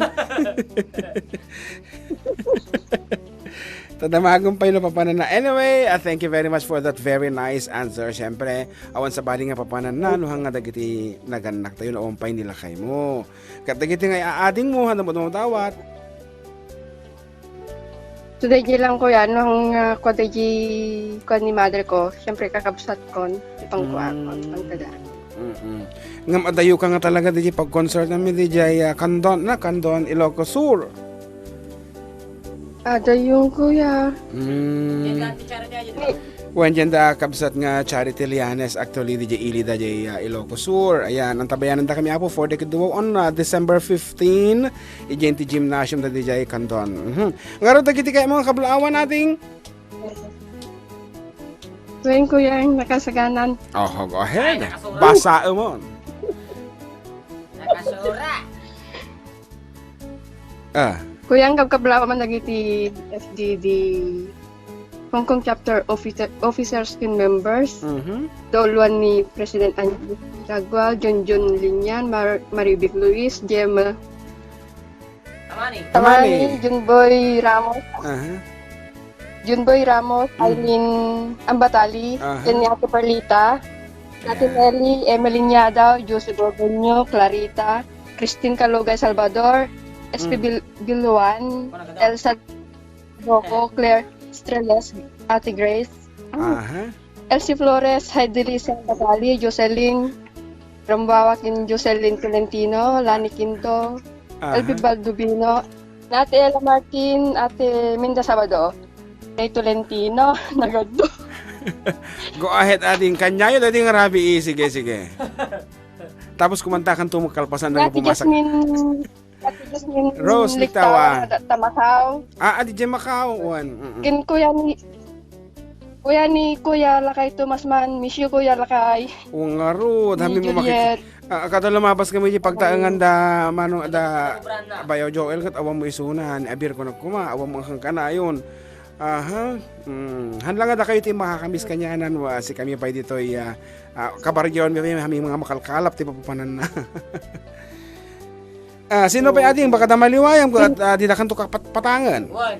Tadamagon pay no papanana. Anyway, uh, thank you very much for that very nice answer. Siyempre, awan sabali nga papanana, no, hanga dagiti nagannak tayo, no, awan pay ni lakaymo. Ket dagiti nga aadingmo, handa mo dumawat. So, daydi lang, Kuya, no, ang, ah, kua daydi, kua ni mother ko, siyempre, kakabsat kon, ipangkuakon, mm, ipangtagaan. Mm-mm. Ngem adayo ka nga talaga daydi pag-concert amin daydi, ah, Candon, na, Candon, Ilocos Sur. Adayo, Kuya. Mm. Wen, diyan da kabsat nga Charity Lianes, actually, daydi ili daydi, ah, Ilocos Sur. Ayan, antabayanan da kami, Apo, for the Kiduo on, ah, December fifteen, idiay ti gymnasium da daydi Candon. Mhm. Ngarud, dagiti kayat mo nga kablaawan, Ading? Wen, Kuya, nakasaganan. Oh, go ahead. Ay, nakasura. Basaemon. Nakasura. Ah. Kuya, ang kabkablaawan dagiti F G D Hong Kong Chapter Officer, Officers and Members. Mhm. Dauluan ni President Angie Ragua, Junjun Linian, Mar-, Marivic Luis, Gemma Tamani, Tamani. Junboy Ramos. Aha. Junboy Ramos, Mm. Aileen Ambatali, Aha. ken ni Ate Perlita, Ate Ayan. Nelly, Emeline Yadaw, Jose Borgonio, Clarita, Christine Calugay Salvador, S P Mm. Bil-, Biluan, Elsa Boco, Claire Streles, Ate Grace. Aha. Elsie Flores, Heidelisa Bagali, Jocelyn Rambawa ken Jocelyn Tolentino, Lani Quinto, Aha. Elvie Baldubino, Ate Ella Martin, Ate Minda Sabado, Nay Tolentino, nagadu. Go ahead, ading. Kanyayo, ading Rabi. Eh, sige, sige. Tapos kumantakan to, magkalpasan na Ate pumasak. Jasmine, Ate Jasmine Rose Lictawa. Lictawa, da-, Tamakaw. Ah, adi dyan Macau, wan. Mm-mm. Ken Kuya ni, Kuya ni, Kuya Lakay Tomas man, miss you, Kuya Lakay. O nga ro, Ni dami mo makik-, Juliet. Ah, kada lumabas kami di pagtaengan da, mano, da, Bayaw Joel, ket awan mo isunan, abir ko na kuma, awan mo ang kanayon. Aha. Mm. Han lang nga da kayo ti makakamiss kanyanan, wa, si kami pay ditoy, ah, ah, kabaryoan mi, kami mga makalkalap ti papanan na. Ah, sino pay ading baka da maliwayam ko at, ah, di da kanto kapat-, patangan? One.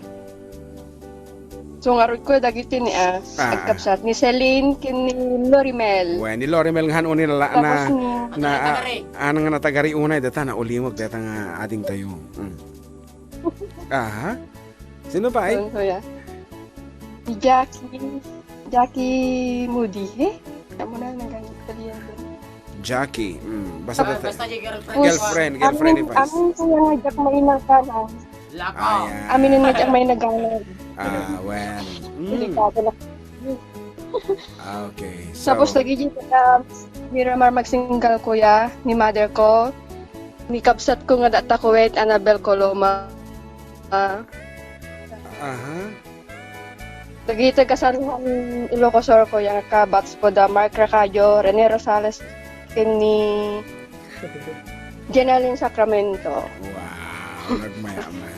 So, ngarud ko dagiti ni, ah, Ah. agkabsat ni Celine ken ni Lorimel. Wen, ni Lorimel nga han uni la-, Tapos na, ni na, ah, Natagari. Ano nga natagari unay, data na ulimog, data nga ading tayo. Mm. Aha. Sino pa, ay? Kuya. Ni Jackie, Jackie Moody, eh? Kamu na, nangganit ka diyan. Jackie, mm. Basta, Ah, basta. Basta di girlfriend. Girlfriend, girlfriend ni Vice. Amin, amin ko nga Jack may nagana. Lakaw. Ayan. Amin nga Jack may nagana. Ah, well. Mm. Delikado na. Okay, so Tapos lagi di ka, Miramar magsinggal, kuya, ni mother ko. Ni kabsat ko nga data Kuwait, Annabel Coloma. Ah. Aha. Dagiti taga San Juan, Ilocos Sur, kuya, nga kabats ko da Mark Racayo, Rene Rosales, ken ni Jenaline Sacramento. Wow, nagmayaman.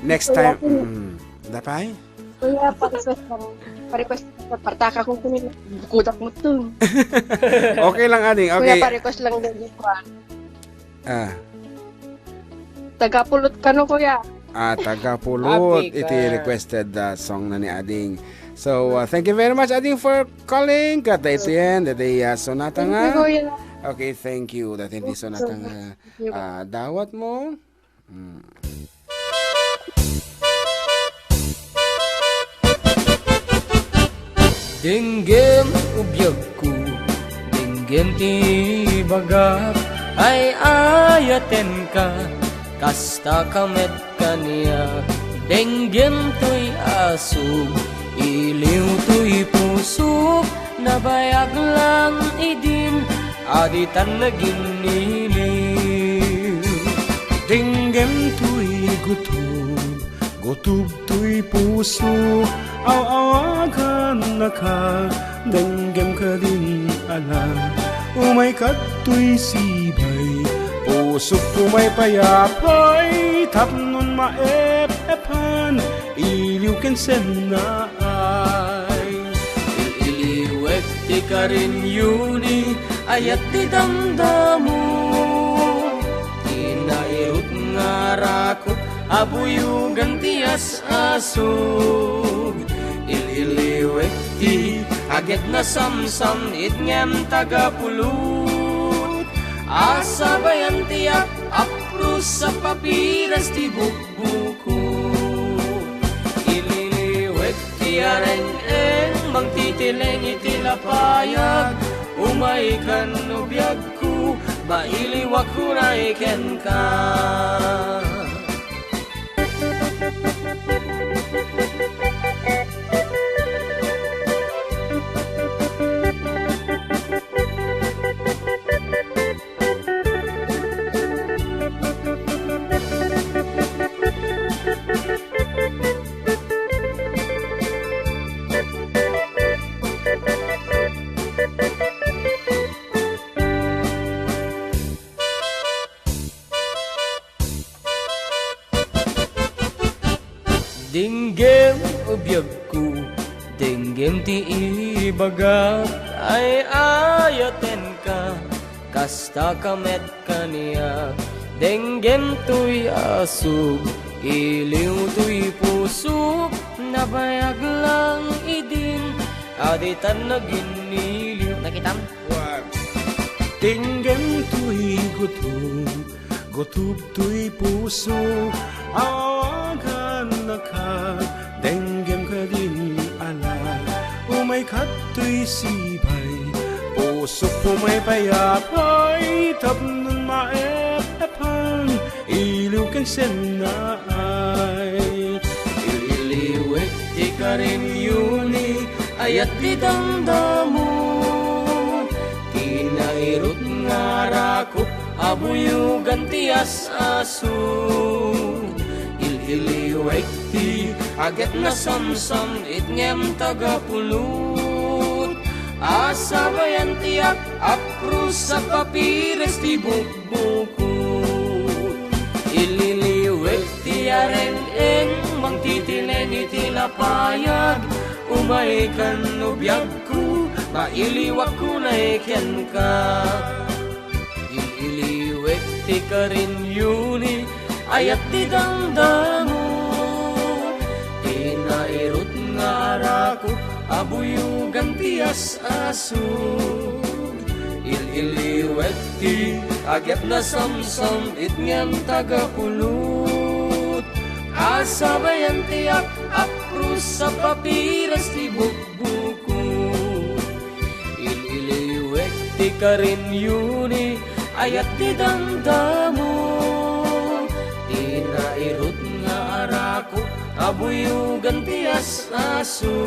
Next Kuya, time, kin- mm, dapay? Kuya, pa-request lang. Pa-request lang. Partaka kung kunin. Bukudak mo to. Okay lang, ading. Kuya, okay. Pa-request lang din, kuya. Ah. Tagapulot kano, kuya? Ah, Tagapulot. Abi ka. Iti requested, ah, song na ni ading. So, ah, thank you very much, ading, for calling. Kat iti yan, iti, ah, sonata nga. Thank you, kuya. Okay, thank you. Dati iti sonata nga, ah, dawat mo. Mm. Denggem, biagko, denggem ti ibagak, ay-ayatenka, kasta ka met kaniak. Denggem toy asuk, iliw toy pusok, nabayag lang idin, a ditan naginniliw. Denggem toy gutom, gutob toy pusok, aw-awagannaka, denggem kadin ala. Umay kadtoy sibay, pusok umay pay apay, tapnon maep-epan, iliw ken sennaay. Il-iliwek ti karin, Yuni, ayat ti damdamo. Ti nairut nga rakop a buyogan ti as-asug. Il-iliwek ti aget nasamsam it ngem tagapulot. A sabayan ti ap-apros a papiras ti bukbukot. Ililiwek ti areng-eng, mangtitileng iti lapayag, umay kano biagko, mailiwak unay kenka. Denggem, biagko, denggem ti ibagak, ay-ayatenka, kasta ka met kaniak. Denggem toy asuk, iliw toy pusok, nabayag lang idin, a ditan naginniliw. Nakitam? Denggem toy gutom, gutob toy puso, awaganaka, denggem kadin ala, umay kadtoy sibay, pusok pumaypayapay, tapnon maep-epan, iliw ken sennaay. Il-iliwek ti karinyo ni ayat ti damdamo. Ti nairut nga arakop a buyogan ti as-aso. Il-iliwek ti aget nasamsam-it ngem tagapulot. A sabayan ti ap-apros a papires ti buk- bukod. Ililiwek ti areng-eng, mangtitileng iti lapayag. Umay kan no biagko, mailiwakko nay kenka. Ililiwek ti karinyo ni ayat ti damdamo. Ti nairut nga arakop a buyogan ti as- aso. Il-iliwek ti aget nasamsam-it ngem tagapulot. A sabayan ti ap-apros a papires ti bukbukod. Il-iliwek ti karinyo ni ayat ti damdamo. Ti nairut nga arakop a buyogan ti as- aso.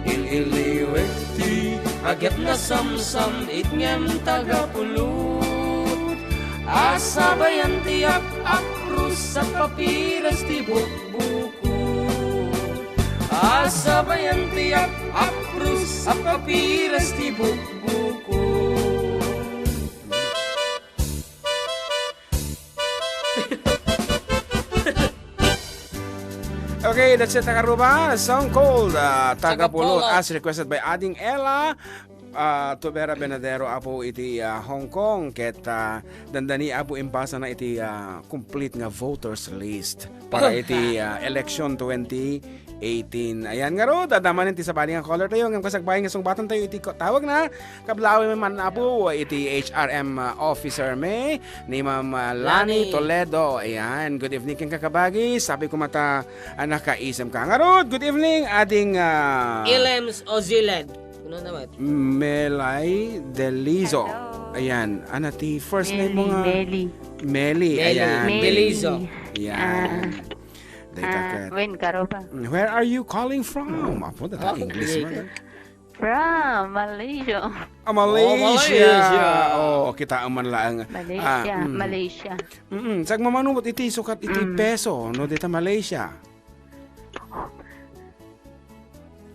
Il-iliwek ti aget nasamsam-it ngem tagapulot. A sabayan ti ap-apros a papires ti bukbukod. A sabayan ti ap-apros a papires ti bukbukod. Okay, that's it, Takaruba. Song called, uh, Tagapulot, Tagapulot, as requested by Ading Ella, uh, Tubera Benadero, Apo iti, uh, Hong Kong. Ket, uh, dandani, Apo, impasa na iti, uh, complete nga voters list para iti, uh, election twenty eighteen. Ayan ngarud, adda manen ti sabali nga caller tayo. Ngem kasagbayan nga sungbatan tayo iti ko-, tawag na. Kablawen man, Apo, iti H R M, uh, officer mi, ni Ma'am, uh, Lani Lani. Toledo. Ayan, good evening, ken kakabagi. Sabi ko mata, ah, nakaisem ka. Ngarud, good evening, ading, ah, Ilems Oziled. Ano naman? Melay Delizo. Hello. Ayan, ano ti first name mo Meli, nga? Meli. Meli, Meli. Ayan. Meli. Delizo. Ayan. Ah. Data Ah, kat. Wen, Karuba. Mm, where are you calling from? Apo, data Ah, English okay. Man. From Malaysia. Ah, Malaysia. Oh, Malaysia. Oh, kita man lang. Malaysia, Ah, mm. Malaysia. Mm-mm. Sagmamanubot iti sukat iti Mm. peso, no, dita Malaysia.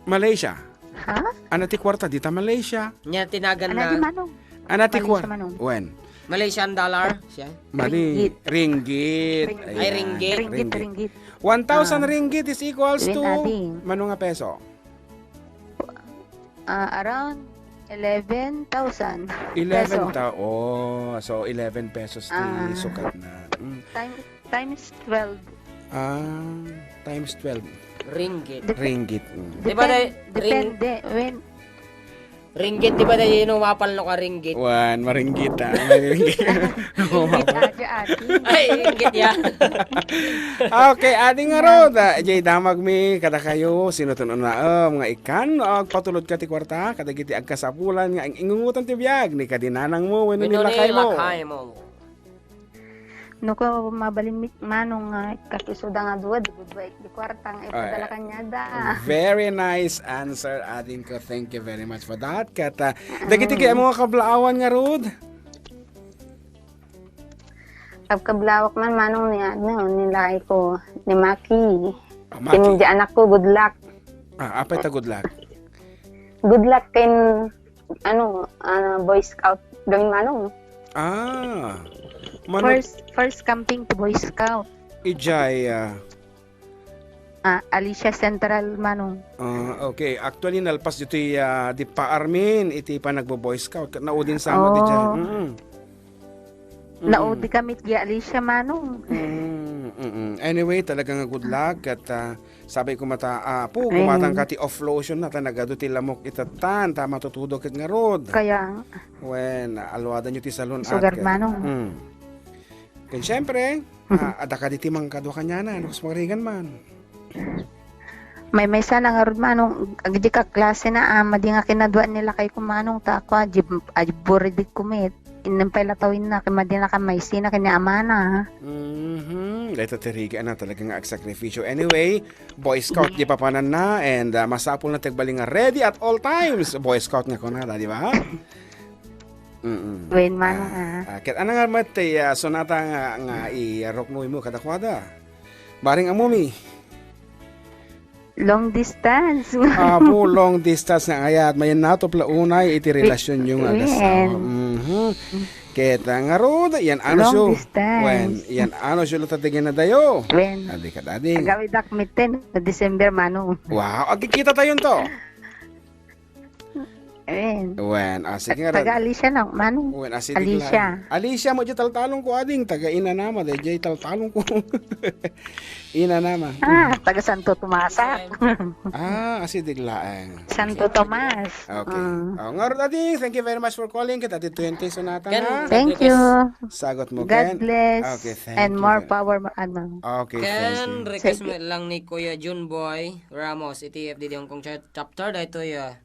Malaysia. Ha? Ana ti kuarta, dita Malaysia. Nya tinagan Ana na di Manong. Ana ti Malaysia, kuar-, Manong. Wen. Malaysian dollar, siya? Mali. Ringgit. Ringgit. Ringgit. Ay, Ayan. Ringgit. Ringgit, Ringgit. ringgit. One thousand Ah. ringgit is equals Win to adding. Mano nga peso? Ah, around eleven thousand Eleven peso. ta-, oh, so eleven pesos ti Ah. sukat na. Mm. Time, times twelve. Ah, times twelve. Ringgit. Dep-, Ringgit. Mm. Di ba, depen-, day, ring-, depende when Ringgit, di ba, day, no, mapal no ka ringgit? Wan, maringgit, ah. Maringgit. Ringgit, ate, ate. Ay, ringgit, ya. Okay, adi nga ro, da, jay damag mi, kada kayo, sino tun-, unaem, nga ikan, no, agpatulod ka ti kuarta, kadagiti agkasapulan, nga ing-, ingungutan ti biag, ni kadi nanang mo, wenno ni Wenno ni lakay mo. lakay mo. No ko mabalin mi, Manong, nga kakisuda nga dua, di gudua iti kuarta nga Ay, ipadala kaniada. Very nice answer, ading ko. Thank you very much for that. Ket, ah, dagiti Mm. kayat mo nga kablaawan ngarud? Agkablawak man, Manong, ni, ano, ni lakay ko, ni Maki. Ah, Maki. Ken di anak ko, good luck. Ah, apay ta good luck? Good luck ken ano, ah, Boy Scout gawin, Manong. Ah. Mano First, first camping to Boy Scout. Ijay, ah. Ah, Alicia Central, Manong. Ah, okay. Actually, nalpas ditoy, ah, di pa Armin, iti panagbo-Boy Scout. Ket naudin sama ti Oh. dyan. Mm. Mm. Naudi kami ti Alicia, Manong. Mm, mm, mm. Anyway, talaga nga good luck ket, ah, sabi ko mata, ah, apo, gumatang ka ti off lotion na, ta nagadu ti lamok itatan, ta matutudo ket ngarud. Kaya Wen, aluadanyo ti salon at Sugar, Manong. Mm. Ken siempre, ah, adda kadi ti mangkadua kaniana, no, kas pagarigan man. Maymaysa na ngarud, Manong, agdi ka klase na, ah, madi nga kinadua ni lakay ko, Manong, ta ako, ah, jib-, ah, jibburidit kumit. Innem pay la tawinna, ken madi na ka maysina ken ni amana. Mhm. Dayta ti rigi, ana, talaga nga agsakripisyo. Anyway, Boy Scout di papananna, and, ah, masapul na ti agbalin nga ready at all times. Boy Scout nga kunada, di ba? Mm-mm. Wen, Manong, ah. Ah, ket ano nga met ti, ah, sonata nga, nga iruknoymo kadakuada? Baring Amumi. Long distance. Apo, long distance nga ayat. Mayan natop la unay iti relasyonyo nga agasawa. Wen. Mhm. Ket, ah, ngarud, yan ano siyo? Long distance. Wen, yan ano siyo, luta ti ginadayo. Wen. Adi ka, adi. Agawidak miten, December, Manong. Wow, agkikita tayo to. Wen. Wen, ah, sige nga, Taga Alicia lang, Manong. Wen, ah, sige Alicia. Lang. Alicia, mo di taltalong ko, ading, taga Inanama, di di taltalong ko. Inanama. Ah, taga Santo Tomas. Ah, asidig laeng. Santo Tomas. Okay. Mm. Oh, ngarud, ading, thank you very much for calling. Kita ti twenty sonata, Ken, ha? Thank you. Sagot mo, God Ken. Bless. Okay, thank And you more very power, ano. Okay, Ken, thank you. Request Sige. Mo lang ni Kuya Junboy Ramos, iti F D D Hong Kong cha-, chapter, daytoy, ah,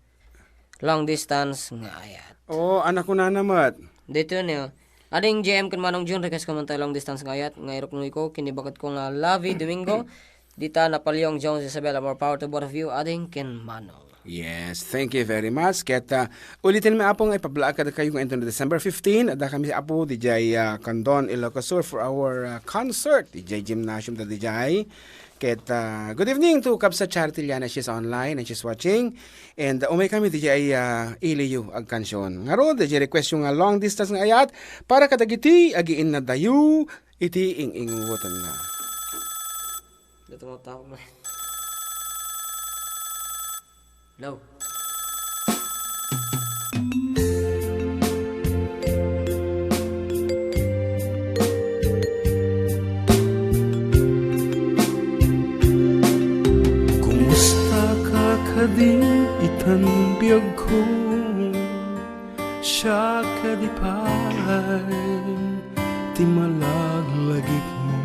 long distance nga ayat. Oh, anak ko na namat. Dito niyo. Ading J M ken Manong Jun, request ko man tayo long distance nga ayat, nga iruknoy ko, kini bakit ko nga Lavi Domingo, Dita Napoleon Jones Isabella, more power to both of you, ading ken Manong. Yes, thank you very much. Ket, ah, ulitin mi, Apo, nga ipablaak kadakayo nga inton December fifteen, adda kami, Apo, dijay, ah, Condon, Ilocos Sur for our, ah, concert, dijay gymnasium ta dijay. Ket, ah, good evening to Kabsa Charity Liana, she's online and she's watching. And, ah, umay kami dijay, ah, iliyo agkansion. Ngarud, dijay request yo nga long distance nga ayat para kadagiti agiinnadayo iti ing-inguwotenna. Dito mo tawag mo. Hello. Kumusta ka kadi itan biagko? Siak kadi pay ti malaglagipmo.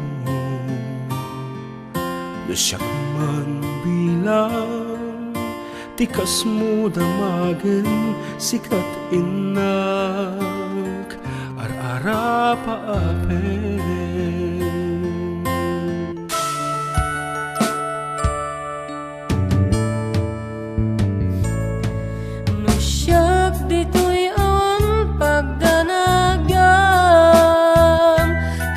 No siak man bilang ti kasmo damagen, sikat innak, ar-arapaapen. No siak ditoy awan pagdanagam,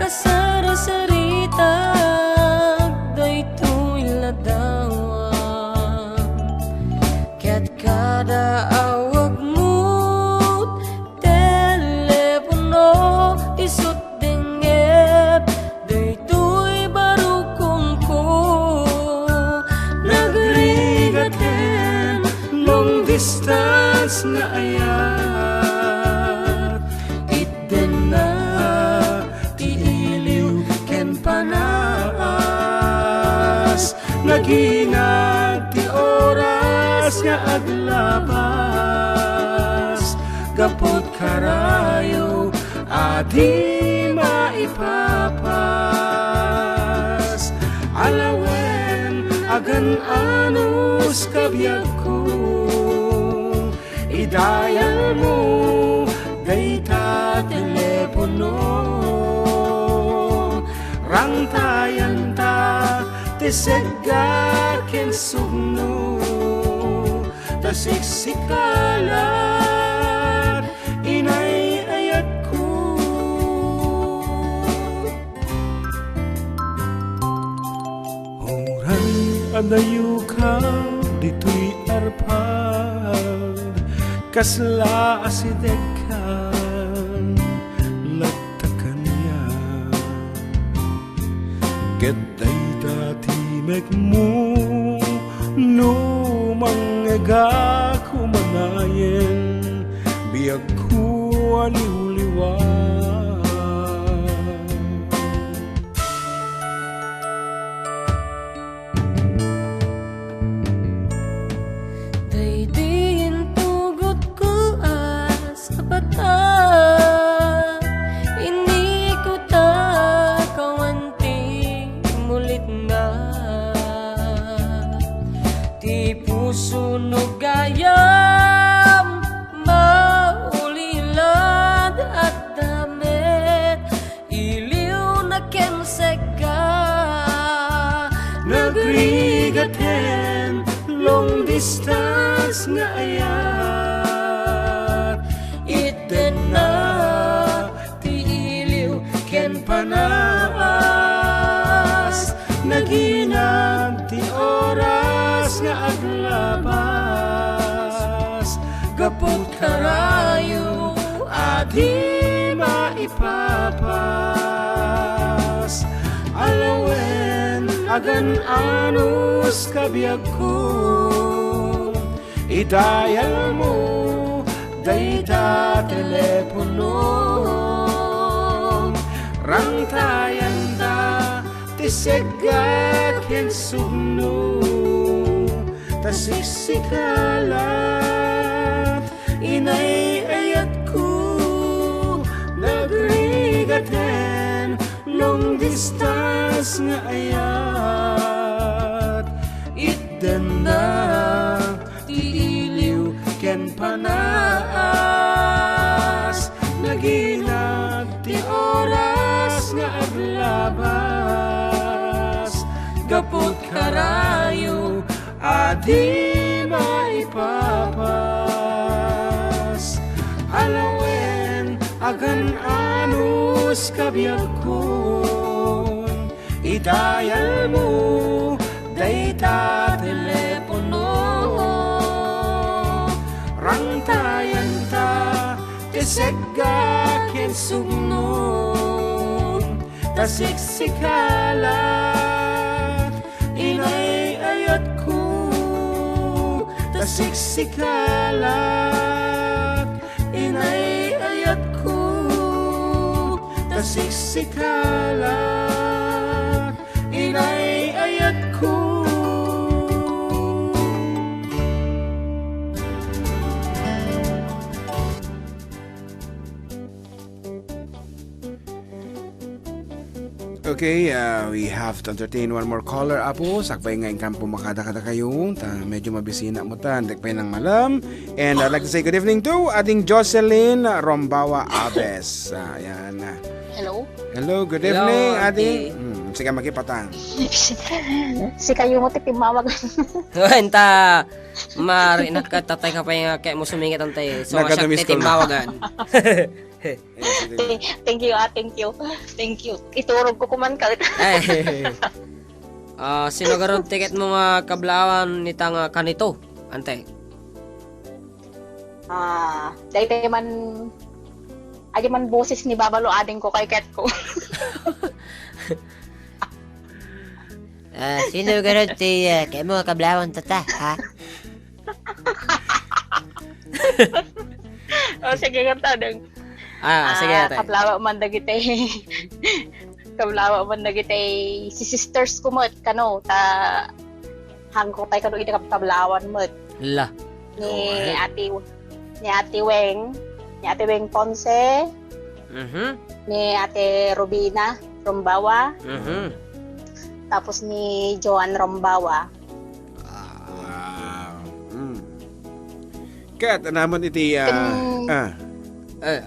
kasarasaritak daytoy ladawam. Ket kada awagmo, telepono, isut dengngep, daytoy barukongko. Nagrigat ken long distance nga ayat, itdenna ti iliw ken panas. Naginag ti oras nga aglabas, gaput karayo a di maipapas. Alawen, agan-anos ka biagko, idayalmo dayta telepono. Rangtayanta ti segga ken sugno, ta siksikalat, inay-ayatko. Uray adayoka ditoy arpad, kasla asidegka latta kaniak. Ket dayta ti mekmo, no mangngegak umanayen, biagko a liwliwa. Agrigat ken long distance nga ayat, itdenna ti iliw ken panaas, naginag ti oras nga aglabas, gapu karayo a di maipapas. Alawen, agan-anos kabiagko, idayalmo dayta telepono. Rangtayanda ti seggat ken sugno, ta siksika la inay-ayatko, nagrigat ken long distance nga ayat, itdenna ti iliw ken panaas, naginag ti oras nga aglabas, gapu karayo a di maipapas. Alawen, agan-anos kabiagkon, idayalmo dayta telepono. Rangtayanta ti seggat ken sugno, ta siksika la inay-ayatko, ta siksika la inay-ayatko, ta siksika la inay-ayatko. Okay, uh, we have to entertain one more caller, Apo. Sakbay nga inkan pumakada kadakayo, ta medyo mabisina mo ta, dek pay nang malam. And I'd like to say good evening to Ading Jocelyn Rombawa Abes. Ah, yan. Hello? Hello, good Hello, evening, Ate. Ate. Hmm, sige, makipatang. Sikayo mo ti timmawag. Enta, mari, nagkatatay ka pa nga kaya mo sumingit, ante. So, Nagkadamiss siya ko lang. Titimmawagan. Yes, ate. Thank, thank you, ah, thank you. Thank you. Iturog ko kuman ka. Ay. Ah, sino garud ti ket mo nga kablawan nita nga kanito, ante? Ah, daytoy man, adi man boses ni Babalo ading ko kay ket ko. Ah, sino garud ti, ah, kay mo nga kablawan tata, ha? Oh, sige, nga tanong. Ah, sige, Ah, ate. Kablawa man dagiti, kablawa man dagiti si sisters ko met, kano, ta, hangko tayo kano iti kabkablawan met. La. Ni Alright. Ate, ni Ate Weng, ni Ate Weng Ponce, Mhm. ni Ate Robina Rombawa, Mhm. tapos ni Joan Rombawa. Wow. Mm. Ket, anaman iti, ah, Ken- ah. Eh.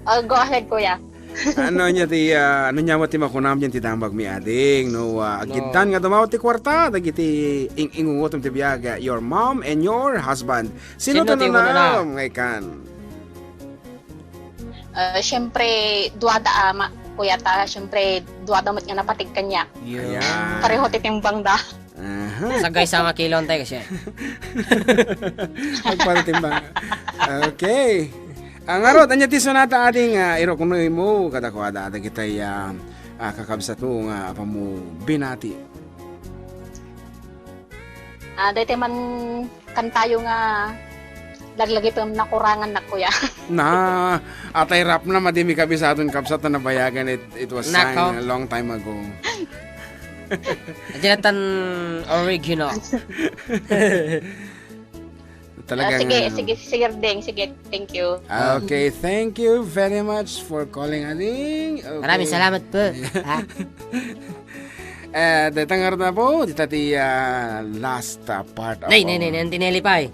Oh, go ahead, kuya. Ano niya ti, ah, ano niya mo ti makunam diyan ti damag mi ading, no, ah, No. agiddan nga dumaw ti kwarta, dagiti ing-, ingungutom ti biag, ah, your mom and your husband. Sino Sino to ti nanam? Nga ikan? Ah, siyempre, duwada, ah, ma-, kuya ta, siyempre, duwada met nga napatig kanya. Yeah. Ayan. Pareho ti timbang da. Aha. Sagay sa nga kilo, antay kasi. Agpatimbang. Okay. Ang arot, anya ti sunata ading, ah, iruknoy mo, kadakuada, adagitay, ah, ah, kakabsat mo nga apan mo binati. Ah, daytoy man kantayo nga laglagipem nakurangan na, kuya. Na, atay rap na, madi mi kabisadon, kabsat na nabayagan. It, it was Nako. Sang a long time ago. Jonathan original. Talagang Ah, sige, sige, sige, Ding. Sige, thank you. Okay, thank you very much for calling, Ading. Okay. Maraming salamat po. Ha? Eh, detang arda po, dita ti, ah, last, ah, part of Nay, nay, our nay, nay, Auntie Nelly pa eh.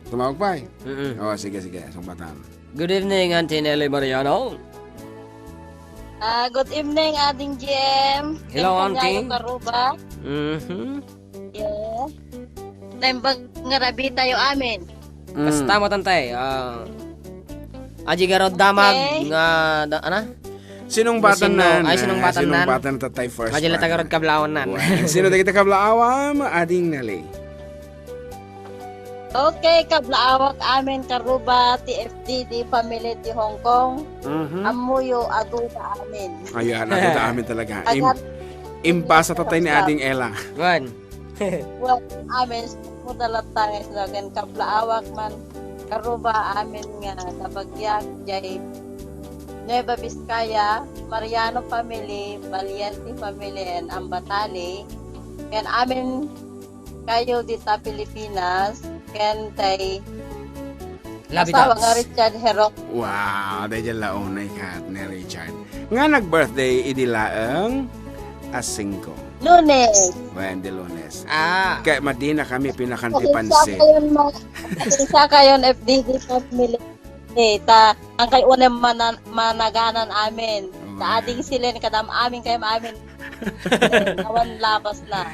Tumawag pa eh? Mm-mm. Oh, sige, sige. Sumbatan. Good evening, Auntie Nelly Mariano. Ah, good evening, Ading G M. Hello, Ken Auntie. Kanyayo Karuba. Mhm. Yeah. Naimbag nga rabii tayo amin. Mm. Kasta mo, Tantay? Ah, aji garud damag Okay. nga, da-, ana? Sinong Nga batan sino? nan? Ay, sinong Ah, batan sinong nan? batan tatay first Aji la part? tagarud kablawan nan. Well, sino dagiti kablaawam? Ading Nali. Okay, kablaawak amin, Karuba, ti F D D family ti Hong Kong. Mhm. Ammoyo, aduda amin. Ayan, aduda amin talaga. Im-, Ayan. Impasa tatay ni Ading Ella. Wan. Well, amin, mo talaga nga isda ken kablaawak man, Karuba, amin nga kabagiak, jay Nueva Vizcaya, Mariano family, Valiente family, and Ambatali. Ken amin kayo dita Pilipinas, ken tay Labi asawa nga Dots. Richard Herok. Wow, daydiay la unay kat ni Richard. Nga nag-birthday idi laeng a singko. Lunes. Wen, di Lunes. Ah. Kaya madina kami pinakan ti Pasensya pansit. kayon, ma-, pasensya kayon, F D D family. Eh, ta, ang kay unem mana-, managanan amin. Ta Wow. Ading Silen, kadam amin, kay amin. Awan labas na.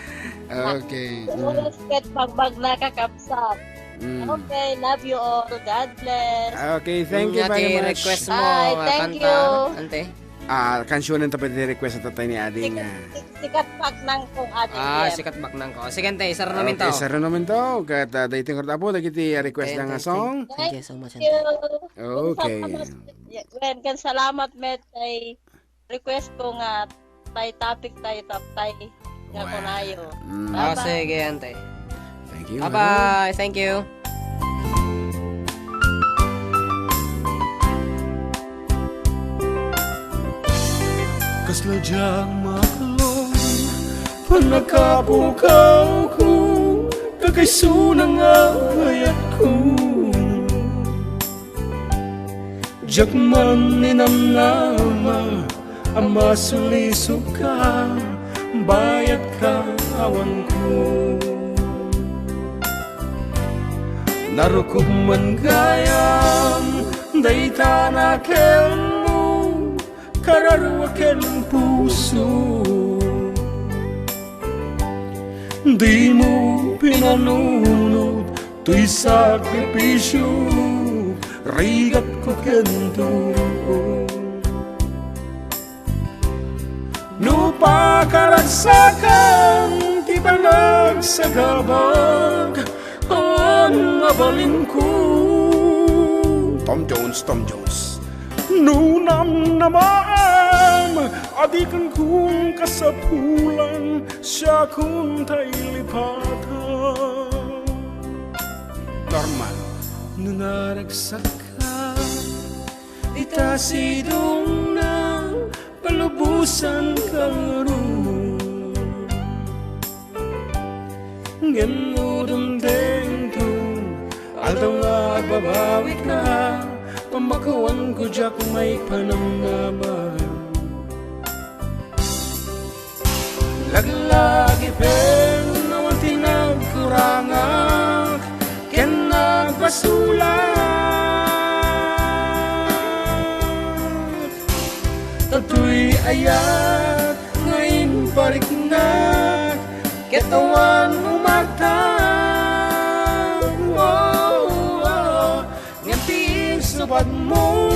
Okay. Mm. Oras ket bagbag na, kakabsat. Mm. Okay, love you all. God bless. Okay, thank you Ate, very much. Request mo, Ay, ah, thank kanta, you. Ante? Ah, kansionen ta pwede request ta tayo ni Ading, Sikat, ah. sik-, sikat baknang kong Ading Ah, Jem. Sikat baknang ko. Sige, ante, isara namin Okay, to. Isara namin to. Kat, ah, dating ko apo, dagiti, ah, request Okay, na nga ante, song. Thank you so much, Thank ante. you. Okay. Salamat, yeah, well, kan salamat met kay request ko nga tay topic tayo, tap tay nga Wow. kunayo. Mm. Ah, Bye-bye. Sige, ante. Thank you, Bye-bye. Thank you. Kasla diak maklon, pannakapukawko, kakaisuna nga ayatko. Diak man ninamnama a masulisoka, bayatka awanko. Narukop man gayam dayta nakelmo, kararua ken puso. Dimo pinanunot toy sakripisio, rigatko ken duko. No pakaragsakan ti panagsagabak, awan nga balinko. Tom Jones, Tom Jones. No namnamaam a di kenka kasapulan, siakon tay lipatan. Normal. No naragsakka, dita sidongna, palubosanka ngarud. Ngem no dumtengto, aldaw nga agbabawika, pammakuanko diak maipanamnama. Laglagipen awan ti nagkurangak ken nagbasolak. Datoy ayat nga impariknak, ket awan umatang. Oh, oh, oh. Ngem ti insupatmo,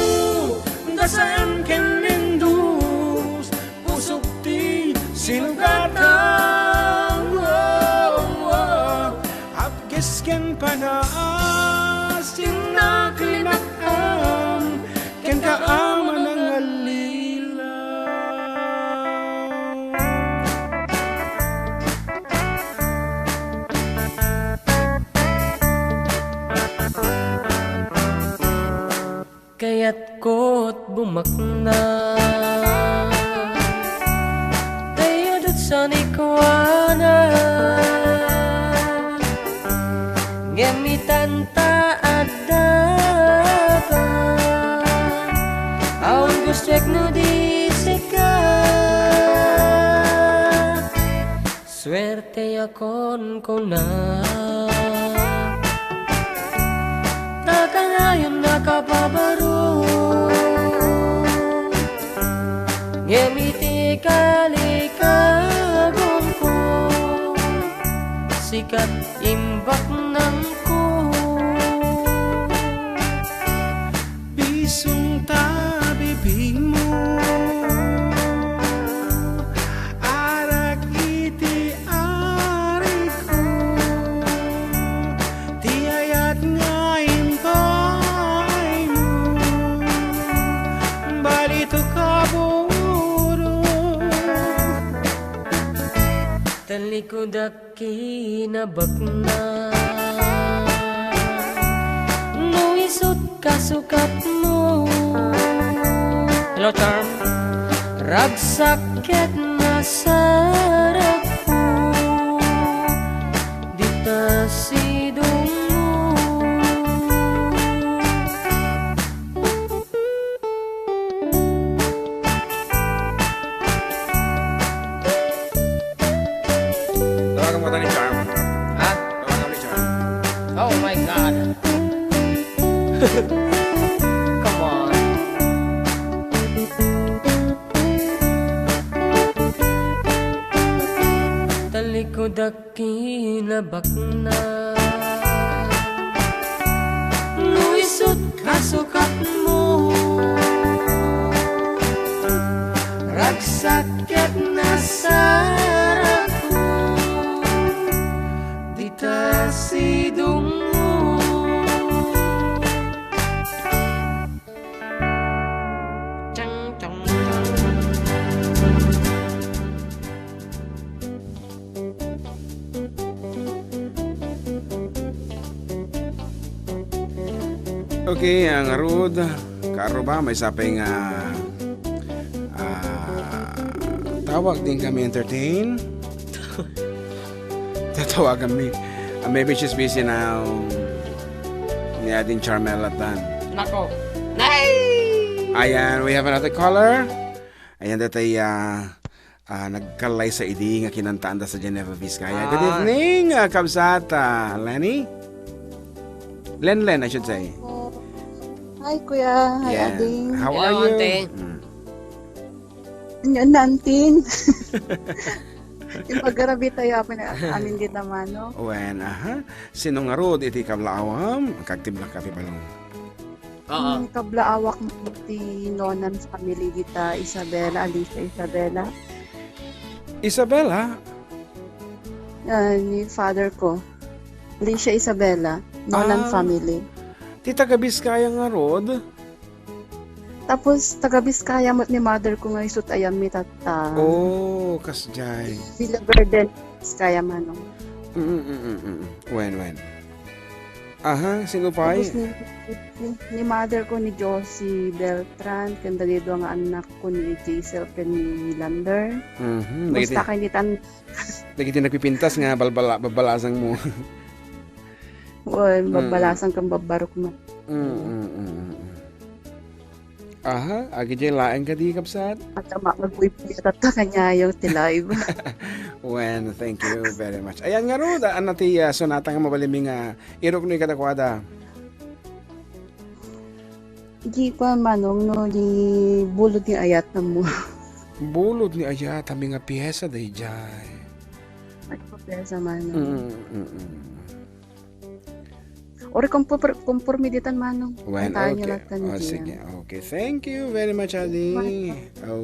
dasaan ken nindus, pusok ti sinugatam. Oh, oh, oh. Apges ken panaas, innak linakam, kenka a manangallilaw. Kayatko't bumakna, tay adat sanikuana. Ngem itanta adda pa, awan gustuek no di sika. Suerteakon kuna, ta kanayon nakapabaro. Kat imbaknangko, bisong ta bibigmo, arak iti arigko, ti ayat nga impaaymo, balito kaburo. Talikudak kinabakna. No isut' kasukatmo. Hello, Charm. Ragsak ket nasaragko. Dita sidongmo. Tawagan mo ta ni Charm. Ha? Tawagan mo ni Charm. Oh my God. Come on. Talikudak kinabakna. No isut' kasukatmo, ragsak ket nasaragko, dita sidongmo. Chang, chang, chang. Okay, ang ngarud, kaaro ba, maysa pay nga, ah, tawag din kami entertain. Tatawagan mi. Ah, maybe she's busy now. Ni Ading Charmel at Dan. Nako. Nay! Ayan, we have another caller. Ayan, datay, ah, ah, nagkalaysa idi nga kinantaanda sa Geneva Vizcaya. Good Ah. evening, ah, kabsat, ah, Lenny? Len Len, I should say. Hi, Kuya. Hi, Yeah. Ading. How Hello, are you? Ante. Mm. Yan, Nanting. Yung pagkarabi tayo, amin, amin din naman, no? Wen, aha. Sino ngarud iti kablaawam? Kagtiblak ka ti balong. Oo. Mm, kablaawak ti Nonan family dita, Isabela, Alicia Isabela. Isabela? Ah, ni father ko. Alicia Isabela, Nonan Ah. family. Ti taga Biskaya ngarud? Tapos, taga Biskaya met ni mother ko nga isut' ayan mi tatta. Oh, kasjay. Villa Verde, Biskaya, manong. Mm, mm, mm, mm. Wen, wen. Aha, sino pay? Tapos ni, ni, ni mother ko ni Josie Beltran, ken dagiti dua nga anak ko ni Jaisel ken ni Lander. Mhm, Basta dagiti kay ni tan- dagiti nagpipintas nga balbala-, babbalasang mo. Wen, Mm. babbalasang ken babbarok man. Mm, mm, mm, mm, mm. Aha, agidiay laeng kadi, kabsat? At ang mga aguybuy at at kanyayang ti live. Wen, thank you very much. Ayan ngarud, ania ti, ah, sonata nga mabalinmi nga iruknoy kadakuada? Di pa, manong, no, di bulod ni ayat na mo. Bulod ni ayat, ami nga piyesa daydiay. Ay, piyesa, manong. Mm, mm, mm. Ori, kompor-, komporme ditan, manong. Wen, Kantahan niyo okay. lahat ng Oh, Gian. sige. Okay. Thank you very much, Adi. Bye.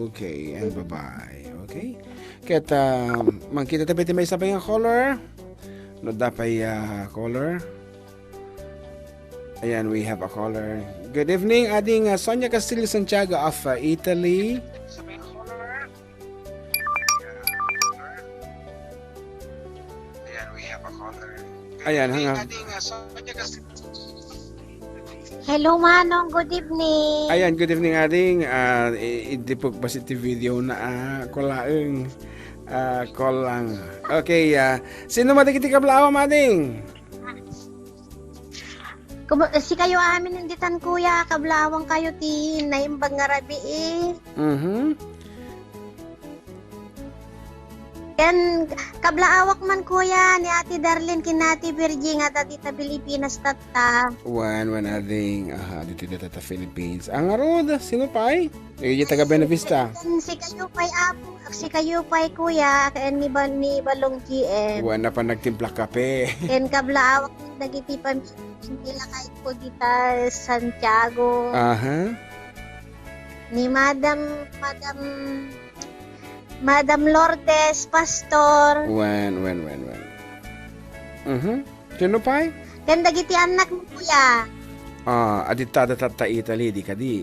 Okay, and bye-bye. Okay? Ket, ah, mangkita tayo ti maysa pay nga caller. No, adda pay, ah, caller. Ayan, we have a caller. Good evening, Ading, ah, Sonia Castillo Santiago of, ah, Italy. Ayan, hanga. Hello, Manong. Good evening. Ayan, good evening, Ading. Ah, i-, idipok ba si ti video na, ah, kulaeng? Ah, call lang. Okay, ah, sino man dagiti kablaawam, Ading? Kumu-, sikayo amin inditan, kuya, kablaawang kayo ti naimbag nga rabii. Mhm. Ken kablaawak man, kuya, ni Ate Darlene ken Ate Virgie nga adda dita Pilipinas tatta. Wen, wen, ading, aha, ditoy dita ta Philippines. Ang arud, sino pay? Eh, di taga Buena Vista. Ken sikayo pay, apo, sikayo pay, kuya, ken ni Ba-, ni Balong G M. Wen, napan nagtimpla kape. Ken kablaawak dagiti pamilya nila kayat ko dita Santiago. Aha. Ni Madam, Madam, Madam Lourdes, Pastor. Wen, wen, wen, wen. Mhm. Sino pay? Ken dagiti annak mo, kuya. Ah, adita da tatta Italy, di kadi?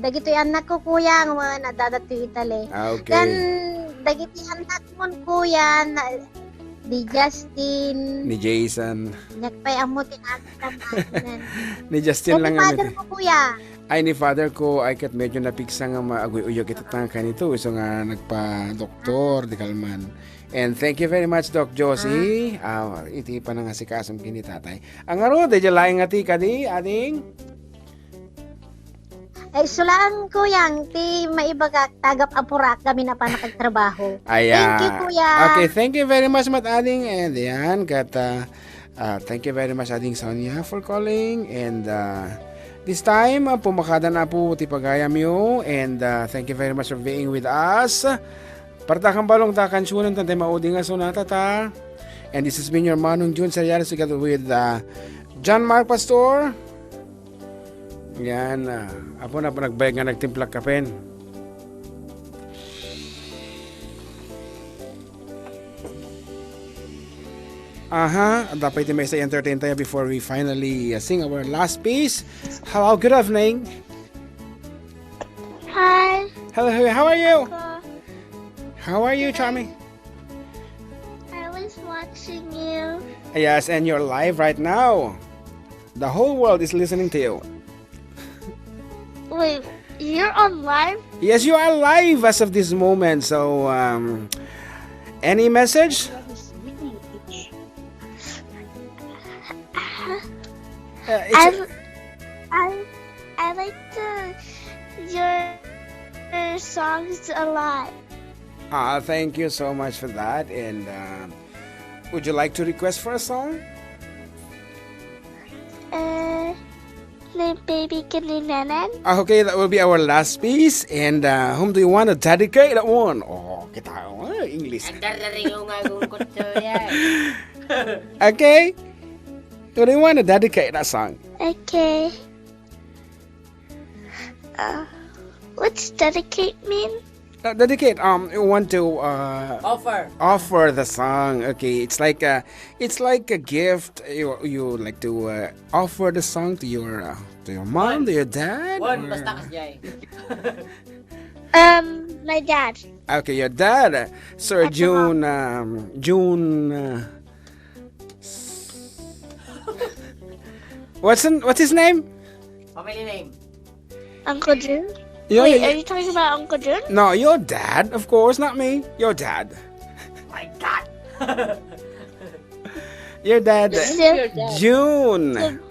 Dagitoy annak ko, kuya, nga adda ditoy Italy. Ah, okay. Ken dagiti annak mo, kuya, na, di Justin. Ni Jason. Nyak pay ammo ti anak. Ni Justin lang. Ken ni father mo, kuya. Ay, ni father ko, ay ket medyo napigsa nga maaguy-uyog iti tangka nito. Isu nga nagpa-doktor, di kalman. And thank you very much, Doc Josie. Ah, iti panangasikasom ken ni tatay. Ang aro, daydiay laeng nga ti kadi, ading? Ay, isu laeng, kuyang, ti maibagak, tagap apurak, gamin a panakagtrabaho. Aya. Thank you, kuya. Okay, thank you very much, Mat Ading. And yan, ket, ah, ah, thank you very much, Ading Sonia, for calling. And, ah, this time, ah, pumakadan na po ti pagayamyo. And, ah, thank you very much for being with us. Parta kan balong ta kansunan tan ti maudi nga sonata ta. And this has been your Manong Jun Seriales together with, uh, John Mark Pastor. Yan, uh, apo na po nagbayag nga nagtimplag kapen. Aha, dapat iti may sa entertain tayo before we finally, uh, sing our last piece. Hello, good evening. Hi. Hello, hello, how are you? Uncle. How are you, Charmy? I was watching you. Yes, and you're live right now. The whole world is listening to you. Wait, you're on live? Yes, you are live as of this moment. So, um, any message? Uh, it's I, I, I like the, your songs a lot. Ah, thank you so much for that. And, uh, would you like to request for a song? Uh, the baby can be Nanan. Ah, okay, that will be our last piece. And, uh, whom do you want to dedicate that one? Oh, kita, oh, English. Ang dararingaw nga kung kutso yan. Okay. Who do you want to dedicate that song? Okay. Uh, what's dedicate mean? Uh, dedicate. Um, you want to, uh, offer, offer the song. Okay, it's like a, it's like a gift. You, you like to, uh, offer the song to your, uh, to your mom, to your dad. One, or basta kas jay. Um, my dad. Okay, your dad, uh, Sir June. Um, June. Uh, what's in, what's his name? Family name. Uncle Jun? Yeah, wait, yeah, are you talking about Uncle Jun? No, your dad, of course, not me. Your dad. My dad. Your dad. Sil- Your dad. June. Sil-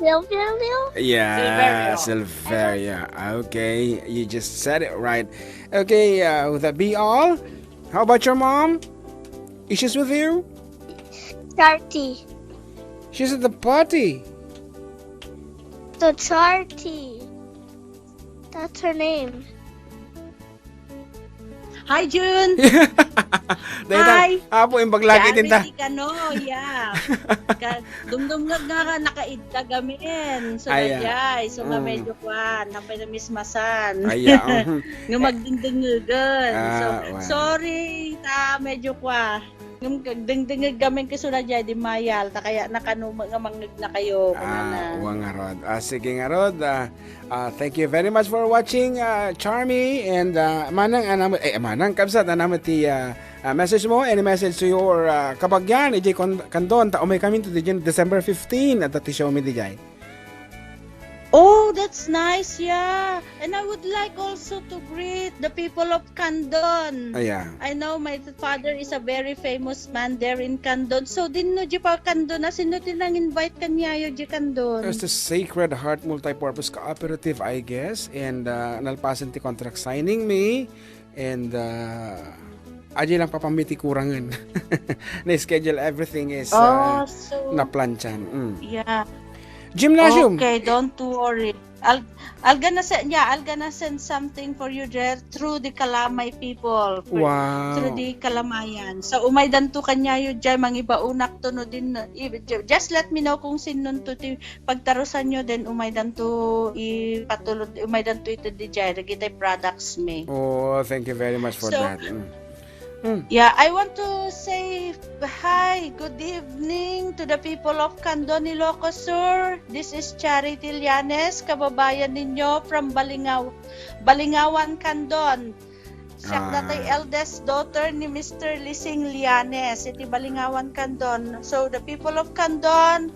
Silverio? Yeah, Silverio. Silverio. Okay, you just said it right. Okay, uh, would that be all? How about your mom? Is she with you? Charity. She's at the party. The Charity. That's her name. Hi, Jun! Hi! Apo, imbag lagi din ta. Kano, yeah. Ka-, dumdumngeg nga nakaidda gamin. So, ay, ah, daydiay. So, nga, mm, medyo kwan, napay na mismasan. Ay, ah, mhm. Nga magdingdingegan. Ah, so, wow. Sorry, ta, medyo kwa. Ngem agdengdengeg gamin ket suna diay di mayal, ta kayatna kano nga mangngegna kayo, ah, kunana. Wa ngarud. Ah, sige ngarud. Ah, ah, thank you very much for watching, ah, Charmy, and, ah, manang, anam-, eh, manang kabsat, anam ti, ah, ah, message mo, any message to your, ah, kabagyan, idiay kon-, kandon, ta umay kami to diay December fifteen, at ti show mi diay. Oh, that's nice, yeah. And I would like also to greet the people of Candon. Ah, yeah. I know my father is a very famous man there in Candon. So, dinno di pa Candon, a sino ti nang-invite kaniayo di Candon? There's the Sacred Heart Multipurpose Cooperative, I guess. And, uh, nalpasen ti contract signing mi. And, uh, adi lang papanmi ti kurangen. Na-schedule, everything is, uh, Oh, so, naplantsan. Mm. Yeah. Gymnasium. Okay, don't worry. I'll, I'll gonna send, yeah, I'll gonna send something for you there through the Kalamay people, for, Wow. through the Kalamayan. So, umaydanto kaniayo diay, mangibaonakto no din, i-, ju-, just let me know kung sinonto ti pagtarusanyo, then umaydanto ipatulod, umaydanto iti diay, dagiti products mi. Oh, thank you very much for So, that. Mm. Mm. Yeah, I want to say hi, good evening to the people of Candon, Ilocos Sur. This is Charity Llanes, kababayan ninyo from Balingaw-, Balingawan, Candon. Siak datoy Ah. eldest daughter ni Mister Lising Llanes, iti Balingawan, Candon. So, the people of Candon,